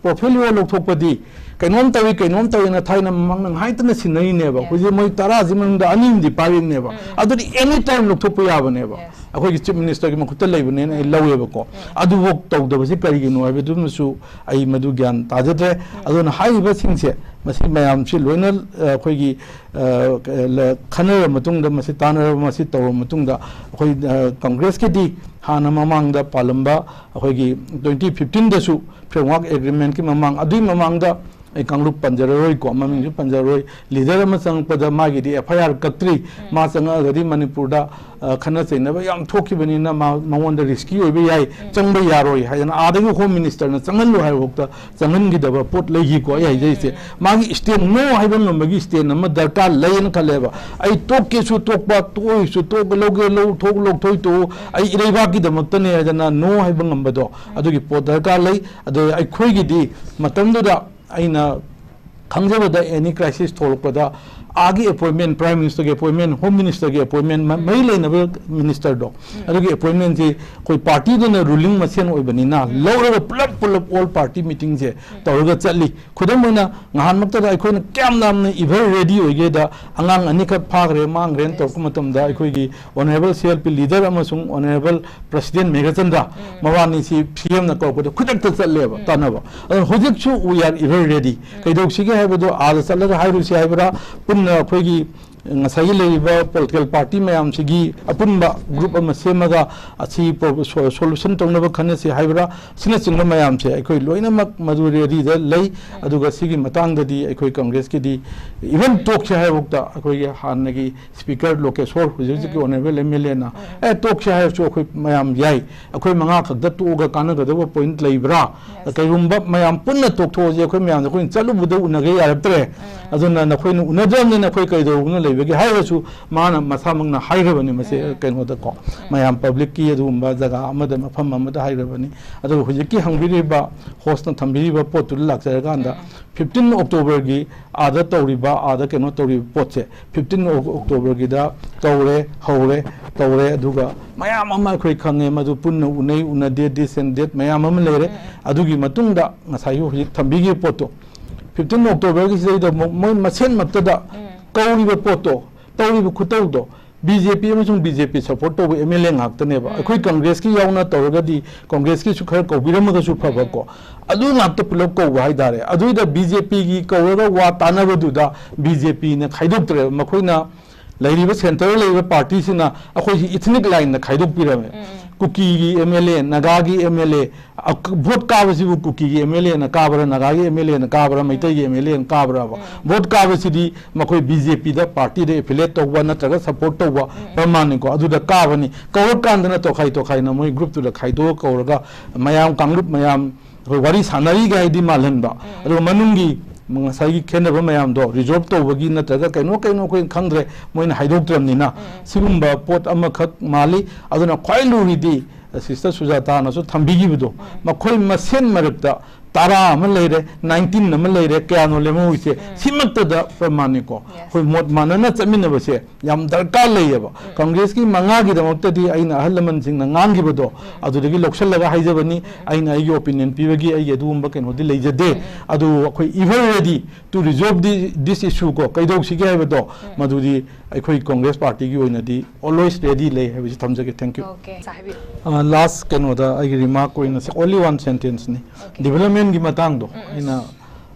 ꯄꯣꯔꯐꯤꯌꯣ ꯂꯧꯊꯣꯛꯄꯗꯤ ꯀꯩꯅꯣꯝ ꯇꯧꯏ, ꯀꯩꯅꯣꯝ ꯇꯧꯏꯅ ꯊꯥꯏꯅ ꯃꯃꯥꯡꯗ ꯉꯥꯏꯇꯅ ꯁꯤꯟꯅꯔꯤꯅꯦꯕ꯫ ꯍꯧꯖꯤꯛ ꯃꯣꯏ ꯇꯔꯥꯁꯤ ꯃꯅꯨꯡꯗ ꯑꯅꯤ ꯑꯃꯗꯤ ꯄꯥꯏꯔꯤꯕꯅꯦꯕ꯫ ꯑꯗꯨꯗꯤ ꯑꯦꯅꯤ ꯇꯥꯏꯝ ꯂꯧꯊꯣꯛꯄ ꯌꯥꯕꯅꯦꯕ꯫ ꯑꯩꯈꯣꯏꯒꯤ ꯆꯤꯐ ꯃꯤꯅꯤꯁꯇꯔꯒꯤ ꯃꯈꯨꯠꯇ ꯂꯩꯕꯅꯦꯅ ꯑꯩ ꯂꯧꯋꯦꯕꯀꯣ꯫ ꯑꯗꯨꯐꯥꯎ ꯇꯧꯗꯕꯁꯤ ꯀꯔꯤꯒꯤꯅꯣ ꯍꯥꯏꯕꯗꯨꯃꯁꯨ ꯑꯩ ꯃꯗꯨ ꯒ꯭ꯌꯥꯟ ꯇꯥꯖꯗ꯭ꯔꯦ꯫ ꯑꯗꯨꯅ ꯍꯥꯏꯔꯤꯕꯁꯤꯡꯁꯦ ꯃꯁꯤ ꯃꯌꯥꯝꯁꯤ ꯂꯣꯏꯅ, ꯑ, ꯑꯩꯈꯣꯏꯒꯤ, ꯑ, ꯂ-, ꯈꯟꯅꯔꯕ ꯃꯇꯨꯡꯗ, ꯃꯁꯤ ꯇꯥꯟꯅꯔꯕ, ꯃꯁꯤ ꯇꯧꯔꯕ ꯃꯇꯨꯡꯗ ꯑꯩꯈꯣꯏ, ꯑ, ꯀꯪꯒ꯭ꯔꯦꯁꯀꯤꯗꯤ ꯍꯥꯟꯅ ꯃꯃꯥꯡꯗ ꯄꯥꯜꯂꯝꯕ ꯑꯩꯈꯣꯏꯒꯤ ꯇ꯭ꯋꯦꯟꯇꯤ ꯐꯤꯐꯇꯤꯟꯗꯁꯨ ꯐ꯭ꯔꯦꯝꯋꯥꯔꯛ ꯑꯦꯒ꯭ꯔꯤꯃꯦꯟꯠꯀꯤ ꯃꯃꯥꯡ, ꯑꯗꯨꯒꯤ ꯃꯃꯥꯡꯗ ꯑꯩ ꯀꯥꯡꯂꯨꯞ ꯄꯟꯖꯔꯔꯣꯏꯀꯣ, ꯃꯃꯤꯡꯁꯨ ꯄꯟꯖꯔꯔꯣꯏ, ꯂꯤꯗꯔ ꯑꯃ ꯆꯪꯉꯛꯄꯗ ꯃꯥꯒꯤꯗꯤ ꯑꯦꯐ ꯑꯥꯏ ꯑꯥꯔ ꯀꯛꯇ꯭ꯔꯤ꯫ ꯃꯥ ꯆꯪꯉꯛꯑꯒꯗꯤ ꯃꯅꯤꯄꯨꯔꯗ, ꯑ, ꯈꯠꯅ ꯆꯩꯅꯕ ꯌꯥꯝ ꯊꯣꯛꯈꯤꯕꯅꯤꯅ ꯃꯥ, ꯃꯉꯣꯟꯗ ꯔꯤꯁꯀꯤ ꯑꯣꯏꯕ ꯌꯥꯏ, ꯆꯪꯕ ꯌꯥꯔꯣꯏ ꯍꯥꯏꯗꯅ ꯑꯥꯗꯒꯤ ꯍꯣꯝ ꯃꯤꯅꯤꯁꯇꯔꯅ ꯆꯪꯍꯜꯂꯨ ꯍꯥꯏꯕꯐꯥꯎꯗ ꯆꯪꯍꯟꯈꯤꯗꯕ ꯄꯣꯠ ꯂꯩꯈꯤꯀꯣ꯫ ꯑꯩ ꯍꯥꯏꯖꯔꯤꯁꯦ, ꯃꯥꯒꯤ ꯁ꯭ꯇꯦꯟ ꯅꯣ ꯍꯥꯏꯕ ꯉꯝꯕꯒꯤ ꯁ꯭ꯇꯦꯟ ꯑꯃ ꯗꯔꯀꯥꯔ ꯂꯩꯌꯦꯅ ꯈꯜꯂꯦꯕ꯫ ꯑꯩ ꯇꯣꯛꯀꯦꯁꯨ ꯇꯣꯛꯄ, ꯇꯣꯛꯑꯣꯏꯁꯨ ꯇꯣꯛ, ꯂꯧꯒꯦ ꯂꯧ, ꯊꯣꯛ ꯂꯧꯊꯣꯛ ꯇꯣꯛꯎ, ꯑꯩ ꯏꯔꯩꯕꯥꯛꯀꯤꯗꯃꯛꯇꯅꯦ ꯍꯥꯏꯗꯅ ꯅꯣ ꯍꯥꯏꯕ ꯉꯝꯕꯗꯣ, ꯑꯗꯨꯒꯤ ꯄꯣꯠ ꯗꯔꯀꯥꯔ ꯂꯩ꯫ ꯑꯗꯣ ꯑꯩꯈꯣꯏꯒꯤꯗꯤ ꯃꯇꯝꯗꯨꯗ ꯑꯩꯅ ꯈꯪꯖꯕꯗ ꯑꯦꯅꯤ ꯀ꯭ꯔꯥꯏꯁꯤꯁ ꯊꯣꯛꯂꯛꯄꯗ ꯑꯥꯒꯤ ꯑꯦꯄꯣꯏꯟꯃꯦꯟ, ꯄ꯭ꯔꯥꯏꯝ ꯃꯤꯅꯤꯁꯇꯔꯒꯤ ꯑꯦꯄꯣꯏꯟꯃꯦꯟ, ꯍꯣꯝ ꯃꯤꯅꯤꯁꯇꯔꯒꯤ ꯑꯦꯄꯣꯏꯟꯃꯦꯟ, ꯃ-, ꯃꯔꯤ ꯂꯩꯅꯕ ꯃꯤꯅꯤꯁꯇꯔꯗꯣ, ꯑꯗꯨꯒꯤ ꯑꯦꯄꯣꯏꯟꯃꯦꯟꯁꯤ ꯑꯩꯈꯣꯏ ꯄꯥꯔꯇꯤꯗꯨꯅ ꯔꯨꯂꯤꯡ ꯃꯁꯦꯟ ꯑꯣꯏꯕꯅꯤꯅ ꯂꯧꯔꯒ ꯄꯨꯂꯞ ꯄꯨꯂꯞ ꯑꯣꯜ ꯄꯥꯔꯇꯤ ꯃꯤꯇꯤꯡꯁꯦ ꯇꯧꯔꯒ ꯆꯠꯂꯤ꯫ ꯈꯨꯗꯝ ꯑꯣꯏꯅ ꯉꯍꯥꯟꯃꯛꯇꯗ ꯑꯩꯈꯣꯏꯅ ꯀꯌꯥꯝ ꯌꯥꯝꯅ ꯏꯚꯔ ꯔꯦꯗꯤ ꯑꯣꯏꯒꯦꯗ ꯑꯉꯥꯡ ꯑꯅꯤꯈꯛ ꯐꯥꯈ꯭ꯔꯦ, ꯃꯥꯡꯈ꯭ꯔꯦꯅ ꯇꯧꯔꯛꯄ ꯃꯇꯝꯗ ꯑꯩꯈꯣꯏꯒꯤ honourable C L P leader ꯑꯃꯁꯨꯡ ꯑꯣꯅꯔꯦꯕꯜ ꯄ꯭ꯔꯁꯤꯗꯦꯟ ꯃꯦꯘꯆꯟꯗ꯭ꯔ ꯃꯕꯥꯅꯤꯁꯤ ꯁꯤ ꯑꯦꯝꯅ ꯀꯧꯔꯛꯄꯗ ꯈꯨꯗꯛꯇ ꯆꯠꯂꯦꯕ ꯇꯥꯟꯅꯕ꯫ ꯑꯗꯨꯅ ꯍꯧꯖꯤꯛꯁꯨ we are ever ready꯫ ꯀꯩꯗꯧꯁꯤꯒꯦ ꯍꯥꯏꯕꯗꯣ ꯑꯥꯗ ꯆꯠꯂꯒ ꯍꯥꯏꯔꯨꯁꯤ ꯍꯥꯏꯕ꯭ꯔꯥ, ꯄꯨꯟꯅ ꯑꯩꯈꯣꯏꯒꯤ ꯉꯁꯥꯏꯒꯤ ꯂꯩꯔꯤꯕ ꯄꯣꯂꯤꯇꯤꯀꯦꯜ ꯄꯥꯔꯇꯤ ꯃꯌꯥꯝꯁꯤꯒꯤ ꯑꯄꯨꯟꯕ ꯒ꯭ꯔꯨꯞ ꯑꯃ ꯁꯦꯝꯃꯒ ꯑꯁꯤ ꯄ꯭ꯔꯣ-, ꯁꯣ-, ꯁꯣꯂꯨꯁꯟ ꯇꯧꯅꯕ ꯈꯟꯅꯁꯤ ꯍꯥꯏꯕ꯭ꯔꯥ, ꯑꯁꯤꯅꯆꯤꯡꯕ ꯃꯌꯥꯝꯁꯦ ꯑꯩꯈꯣꯏ ꯂꯣꯏꯅꯃꯛ ꯃꯗꯨ ꯔꯦꯗꯤꯗ ꯂꯩ꯫ ꯑꯗꯨꯒ ꯁꯤꯒꯤ ꯃꯇꯥꯡꯗꯗꯤ ꯑꯩꯈꯣꯏ ꯀꯪꯒ꯭ꯔꯦꯁꯀꯤꯗꯤ ꯏꯚꯟ ꯇꯣꯛꯁꯦ ꯍꯥꯏꯕꯐꯥꯎꯗ ꯑꯩꯈꯣꯏꯒꯤ ꯍꯥꯟꯅꯒꯤ ꯁ꯭ꯄꯤꯀꯔ ꯂꯣꯀꯦꯁꯣꯔ, ꯍꯧꯖꯤꯛ ꯍꯧꯖꯤꯛꯀꯤ ꯑꯣꯅꯔꯦꯕꯜ ꯑꯦꯝ ꯑꯦꯜ ꯑꯦꯅ, "ꯑꯦ, ꯇꯣꯛꯁꯦ ꯍꯥꯏꯔꯁꯨ ꯑꯩꯈꯣꯏ ꯃꯌꯥꯝ ꯌꯥꯏ, ꯑꯩꯈꯣꯏ ꯃꯉꯥ ꯈꯛꯇ ꯇꯣꯛꯑꯒ ꯀꯥꯟꯅꯒꯗꯕ ꯄꯣꯏꯟꯠ ꯂꯩꯕ꯭ꯔꯥ? ꯀꯩꯒꯨꯝꯕ ꯃꯌꯥꯝ ꯄꯨꯟꯅ ꯇꯣꯛꯊꯣꯛꯑꯁꯦ, ꯑꯩꯈꯣꯏ ꯃꯌꯥꯝꯗ ꯑꯩꯈꯣꯏꯅ ꯆꯠꯂꯨꯕꯗ ꯎꯅꯒꯦ ꯌꯥꯔꯛꯇ꯭ꯔꯦ, ꯑꯗꯨꯅ ꯅꯈꯣꯏꯅ ꯎꯅꯗ꯭ꯔꯕꯅꯤꯅ ꯑꯩꯈꯣꯏ ꯀꯩꯗꯧꯕꯅ ꯂꯩꯕꯒꯦ ꯍꯥꯏꯔꯁꯨ ꯃꯥꯅ ꯃꯁꯥꯃꯛꯅ ꯍꯥꯏꯈ꯭ꯔꯕꯅꯤ ꯃꯁꯤ ꯎꯝ꯫ ꯀꯩꯅꯣꯗꯀꯣ꯫ ꯎꯝ꯫ ꯃꯌꯥꯝ ꯄꯕ꯭ꯂꯤꯛꯀꯤ ꯑꯗꯨꯒꯨꯝꯕ ꯖꯒꯥ ꯑꯃꯗ ꯃꯐꯝ ꯑꯃꯗ ꯍꯥꯏꯈ꯭ꯔꯕꯅꯤ꯫ ꯑꯗꯨꯒ ꯍꯧꯖꯤꯛꯀꯤ ꯍꯪꯕꯤꯔꯤꯕ ꯍꯣꯁꯅ ꯊꯝꯕꯤꯔꯤꯕ ꯄꯣꯠꯇꯨꯗ ꯂꯥꯛꯆꯔꯀꯥꯟꯗ ꯎꯝ꯫ ꯐꯤꯐꯇꯤꯟ ꯑꯣꯛꯇꯣꯕꯔꯒꯤ ꯑꯥꯗ ꯇꯧꯔꯤꯕ ꯑꯥꯗ ꯀꯩꯅꯣ ꯇꯧꯔꯤꯕ ꯄꯣꯠꯁꯦ ꯐꯤꯐꯇꯤꯟ ꯑꯣꯛꯇꯣꯕꯔꯒꯤꯗ ꯇꯧꯔꯦ, ꯍꯧꯔꯦ, ꯇꯧꯔꯦ꯫ ꯑꯗꯨꯒ ꯃꯌꯥꯝ ꯑꯃ ꯑꯩꯈꯣꯏ ꯈꯪꯉꯦ ꯃꯗꯨ ꯄꯨꯟꯅ ꯎꯅꯩ, ꯎꯅꯗꯦ, this and that ꯃꯌꯥꯝ ꯑꯃ ꯂꯩꯔꯦ꯫ ꯎꯝ꯫ ꯑꯗꯨꯒꯤ ꯃꯇꯨꯡꯗ ꯉꯁꯥꯏꯒꯤ ꯍꯧꯖꯤꯛ ꯊꯝꯕꯤꯈꯤꯕ ꯄꯣꯠꯇꯣ ꯐꯤꯐꯇꯤꯟ ꯑꯣꯛꯇꯣꯕꯔꯒꯤꯁꯤꯗꯩꯗ ꯑꯃꯨꯛ ꯃꯣꯏ ꯃꯁꯦꯟꯃꯛꯇꯗ ꯎꯝ꯫ ꯀꯧꯔꯤꯕ ꯄꯣꯠꯇꯣ, ꯇꯧꯔꯤꯕ ꯈꯨꯇꯧꯗꯣ ꯕꯤ ꯖꯦ ꯄꯤ ꯑꯃꯁꯨꯡ ꯕꯤ ꯖꯦ ꯄꯤ ꯁꯄꯣꯔꯠ ꯇꯧꯕ ꯑꯦꯝ ꯑꯦꯜ ꯑꯦ ꯉꯥꯛꯇꯅꯦꯕ꯫ ꯎꯝ꯫ ꯑꯩꯈꯣꯏ ꯀꯪꯒ꯭ꯔꯦꯁꯀꯤ ꯌꯥꯎꯅ ꯇꯧꯔꯒꯗꯤ ꯀꯪꯒ꯭ꯔꯦꯁꯀꯤꯁꯨ ꯈꯔ ꯀꯧꯕꯤꯔꯝꯃꯒꯁꯨ ꯐꯕꯀꯣ꯫ ꯎꯝ꯫ ꯑꯗꯨ ꯉꯥꯛꯇ ꯄꯨꯂꯞ ꯀꯧꯕ ꯍꯥꯏꯇꯥꯔꯦ꯫ ꯑꯗꯨꯏꯗ ꯕꯤ ꯖꯦ ꯄꯤꯒꯤ ꯀꯧꯔꯒ ꯋꯥ ꯇꯥꯅꯕꯗꯨꯗ ꯕꯤ ꯖꯦ ꯄꯤꯅ ꯈꯥꯏꯗꯣꯛꯇ꯭ꯔꯦꯕ꯫ ꯃꯈꯣꯏꯅ ꯂꯩꯔꯤꯕ ꯁꯦꯟꯇꯔꯗ ꯂꯩꯔꯤꯕ ꯄꯥꯔꯇꯤꯁꯤꯅ ꯑꯩꯈꯣꯏꯁꯤ ꯏꯊꯅꯤꯛ ꯂꯥꯏꯟꯗ ꯈꯥꯏꯗꯣꯛꯄꯤꯔꯝꯃꯦ꯫ ꯎꯝ, ꯎꯝ꯫ ꯀꯨꯀꯤꯒꯤ ꯑꯦꯝ ꯑꯦꯜ ꯑꯦ, ꯅꯥꯒꯥꯒꯤ ꯑꯦꯝ ꯑꯦꯜ ꯑꯦ, ꯑ, ꯚꯣꯠ ꯀꯥꯕꯁꯤꯕꯨ ꯀꯨꯀꯤꯒꯤ ꯑꯦꯝ ꯑꯦꯜ ꯑꯦꯅ ꯀꯥꯕ꯭ꯔꯥ, ꯅꯥꯒꯥꯒꯤ ꯑꯦꯝ ꯑꯦꯜ ꯑꯦꯅ ꯀꯥꯕ꯭ꯔꯥ, ꯃꯩꯇꯩꯒꯤ ꯑꯦꯝ ꯑꯦꯜ ꯑꯦꯅ ꯀꯥꯕ꯭ꯔꯥꯕ? ꯎꯝ꯫ ꯚꯣꯠ ꯀꯥꯕꯁꯤꯗꯤ ꯃꯈꯣꯏ ꯕꯤ ꯖꯦ ꯄꯤꯗ ꯄꯥꯔꯇꯤꯗ ꯑꯦꯐꯤꯂꯦꯠ ꯇꯧꯕ ꯅꯠꯇ꯭ꯔꯒ ꯁꯄꯣꯔꯠ ꯇꯧꯕ ꯎꯝ, ꯎꯝ꯫ ꯄ꯭ꯔꯃꯥꯟꯅꯤꯀꯣ꯫ ꯑꯗꯨꯗ ꯀꯥꯕꯅꯤ꯫ ꯀꯧꯔꯀꯥꯟꯗꯅ ꯇꯣꯈꯥꯏ ꯇꯣꯈꯥꯏꯅ ꯃꯣꯏ ꯒ꯭ꯔꯨꯞꯇꯨꯗ ꯈꯥꯏꯗꯣꯛꯑ ꯀꯧꯔꯒ ꯃꯌꯥꯝ ꯀꯥꯡꯂꯨꯞ ꯃꯌꯥꯝ ꯑꯩꯈꯣꯏ ꯋꯥꯔꯤ ꯁꯥꯟꯅꯔꯤꯒ ꯍꯥꯏꯗꯤ ꯃꯥꯜꯍꯟꯕ꯫ ꯎꯝ꯫ ꯑꯗꯨꯒ ꯃꯅꯨꯡꯒꯤ ꯉꯁꯥꯏꯒꯤ ꯈꯦꯠꯅꯕ ꯃꯌꯥꯝꯗꯣ ꯔꯤꯖꯣꯜꯕ ꯇꯧꯕꯒꯤ ꯅꯠꯇ꯭ꯔꯒ ꯀꯩꯅꯣ ꯀꯩꯅꯣ ꯑꯩꯈꯣꯏꯅ ꯈꯪꯗ꯭ꯔꯦ, ꯃꯣꯏꯅ ꯍꯥꯏꯗꯣꯛꯇ꯭ꯔꯕꯅꯤꯅ꯫ ꯎꯝ, ꯎꯝ꯫ ꯁꯤꯒꯨꯝꯕ ꯄꯣꯠ ꯑꯃꯈꯛ ꯃꯥꯜꯂꯤ꯫ ꯑꯗꯨꯅ ꯈ꯭ꯋꯥꯏ ꯂꯨꯔꯤꯗꯤ ꯁꯤꯁꯇꯔ ꯁꯨꯖꯥꯇꯥꯅꯁꯨ ꯊꯝꯕꯤꯈꯤꯕꯗꯣ, ꯎꯝ꯫ ꯃꯈꯣꯏ ꯃꯁꯦꯟ ꯃꯔꯛꯇ ꯇꯔꯥ ꯑꯃ ꯂꯩꯔꯦ, ꯅꯥꯏꯟꯇꯤꯟ ꯑꯃ ꯂꯩꯔꯦ, ꯀꯌꯥꯅꯣ ꯂꯦꯝꯍꯧꯔꯤꯁꯦ? ꯎꯝ꯫ ꯁꯤꯃꯛꯇꯗ ꯄ꯭ꯔꯃꯥꯟꯅꯤꯀꯣ꯫ Yes꯫ ꯑꯩꯈꯣꯏ ꯃꯣꯠ ꯃꯥꯟꯅꯅ ꯆꯠꯃꯤꯟꯅꯕꯁꯦ ꯌꯥꯝ ꯗꯔꯀꯥꯔ ꯂꯩꯌꯦꯕ꯫ ꯎꯝ꯫ ꯀꯪꯒ꯭ꯔꯦꯁꯀꯤ ꯃꯉꯥꯒꯤꯗꯃꯛꯇꯗꯤ ꯑꯩꯅ ꯑꯍꯜ ꯂꯃꯟꯁꯤꯡꯅ ꯉꯥꯡꯈꯤꯕꯗꯣ, ꯎꯝ꯫ ꯑꯗꯨꯗꯒꯤ ꯂꯧꯁꯤꯜꯂꯒ ꯍꯥꯏꯖꯕꯅꯤ꯫ ꯎꯝ, ꯎꯝ꯫ ꯑꯩꯅ ꯑꯩꯒꯤ ꯑꯣꯄꯤꯅꯤꯌꯟ ꯄꯤꯕꯒꯤ ꯑꯩꯒꯤ ꯑꯗꯨꯒꯨꯝꯕ ꯀꯩꯅꯣꯗꯤ ꯂꯩꯖꯗꯦ꯫ ꯎꯝ, ꯎꯝ꯫ ꯑꯗꯨ ꯑꯩꯈꯣꯏ ever ready to resolve the, this issue ꯀꯣ, ꯀꯩꯗꯧꯁꯤꯒꯦ ꯍꯥꯏꯕꯗꯣ, ꯎꯝ꯫ ꯃꯗꯨꯗꯤ ꯑꯩꯈꯣꯏ ꯀꯪꯒ꯭ꯔꯦꯁ ꯄꯥꯔꯇꯤꯒꯤ ꯑꯣꯏꯅꯗꯤ always ready ꯂꯩ ꯍꯥꯏꯕꯁꯤ ꯊꯝꯖꯒꯦ꯫ Thank you꯫ Okay, sir, ꯍꯥꯏꯕꯤꯌꯨ꯫ ꯑ, last ꯀꯩꯅꯣꯗ ꯑꯩꯒꯤ remark ꯑꯣꯏꯅ only one sentenceꯅꯤ꯫ Okay꯫ Developmentꯀꯤ ꯃꯇꯥꯡꯗꯣ ꯎꯝ, ꯎꯝ꯫ ꯑꯩꯅ,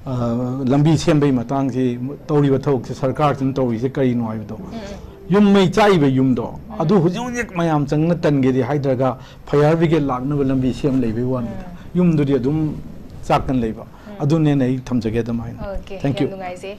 ꯑ, ꯂꯝꯕꯤ ꯁꯦꯝꯕꯒꯤ ꯃꯇꯥꯡꯁꯤ ꯇꯧꯔꯤꯕ ꯊꯕꯛꯁꯦ ꯁꯔꯀꯥꯔꯁꯤꯅ ꯇꯧꯔꯤꯁꯦ ꯀꯔꯤꯅꯣ ꯍꯥꯏꯕꯗꯣ꯫ ꯎꯝ, ꯎꯝ꯫ ꯌꯨꯝ ꯃꯩ ꯆꯥꯛꯏꯕ ꯌꯨꯝꯗꯣ, ꯎꯝ꯫ ꯑꯗꯨ ꯍꯧꯖꯤꯛ ꯍꯧꯖꯤꯛ ꯃꯌꯥꯝ ꯆꯪꯅ ꯇꯟꯒꯦꯗꯤ ꯍꯥꯏꯗ꯭ꯔꯒ fire brigade ꯂꯥꯛꯅꯕ ꯂꯝꯕꯤ ꯁꯦꯝ ꯂꯩꯕꯒꯤ ꯋꯥꯅꯤꯗ꯫ ꯎꯝ꯫ ꯌꯨꯝꯗꯨꯗꯤ ꯑꯗꯨꯝ ꯆꯥꯛꯇꯅ ꯂꯩꯕ꯫ ꯎꯝ꯫ ꯑꯗꯨꯅꯦꯅ ꯑꯩ ꯊꯝꯖꯒꯦ ꯑꯗꯨꯃꯥꯏꯅ꯫ Okay, thank you꯫ ꯌꯥꯝ ꯅꯨꯡꯉꯥꯏꯖꯩ꯫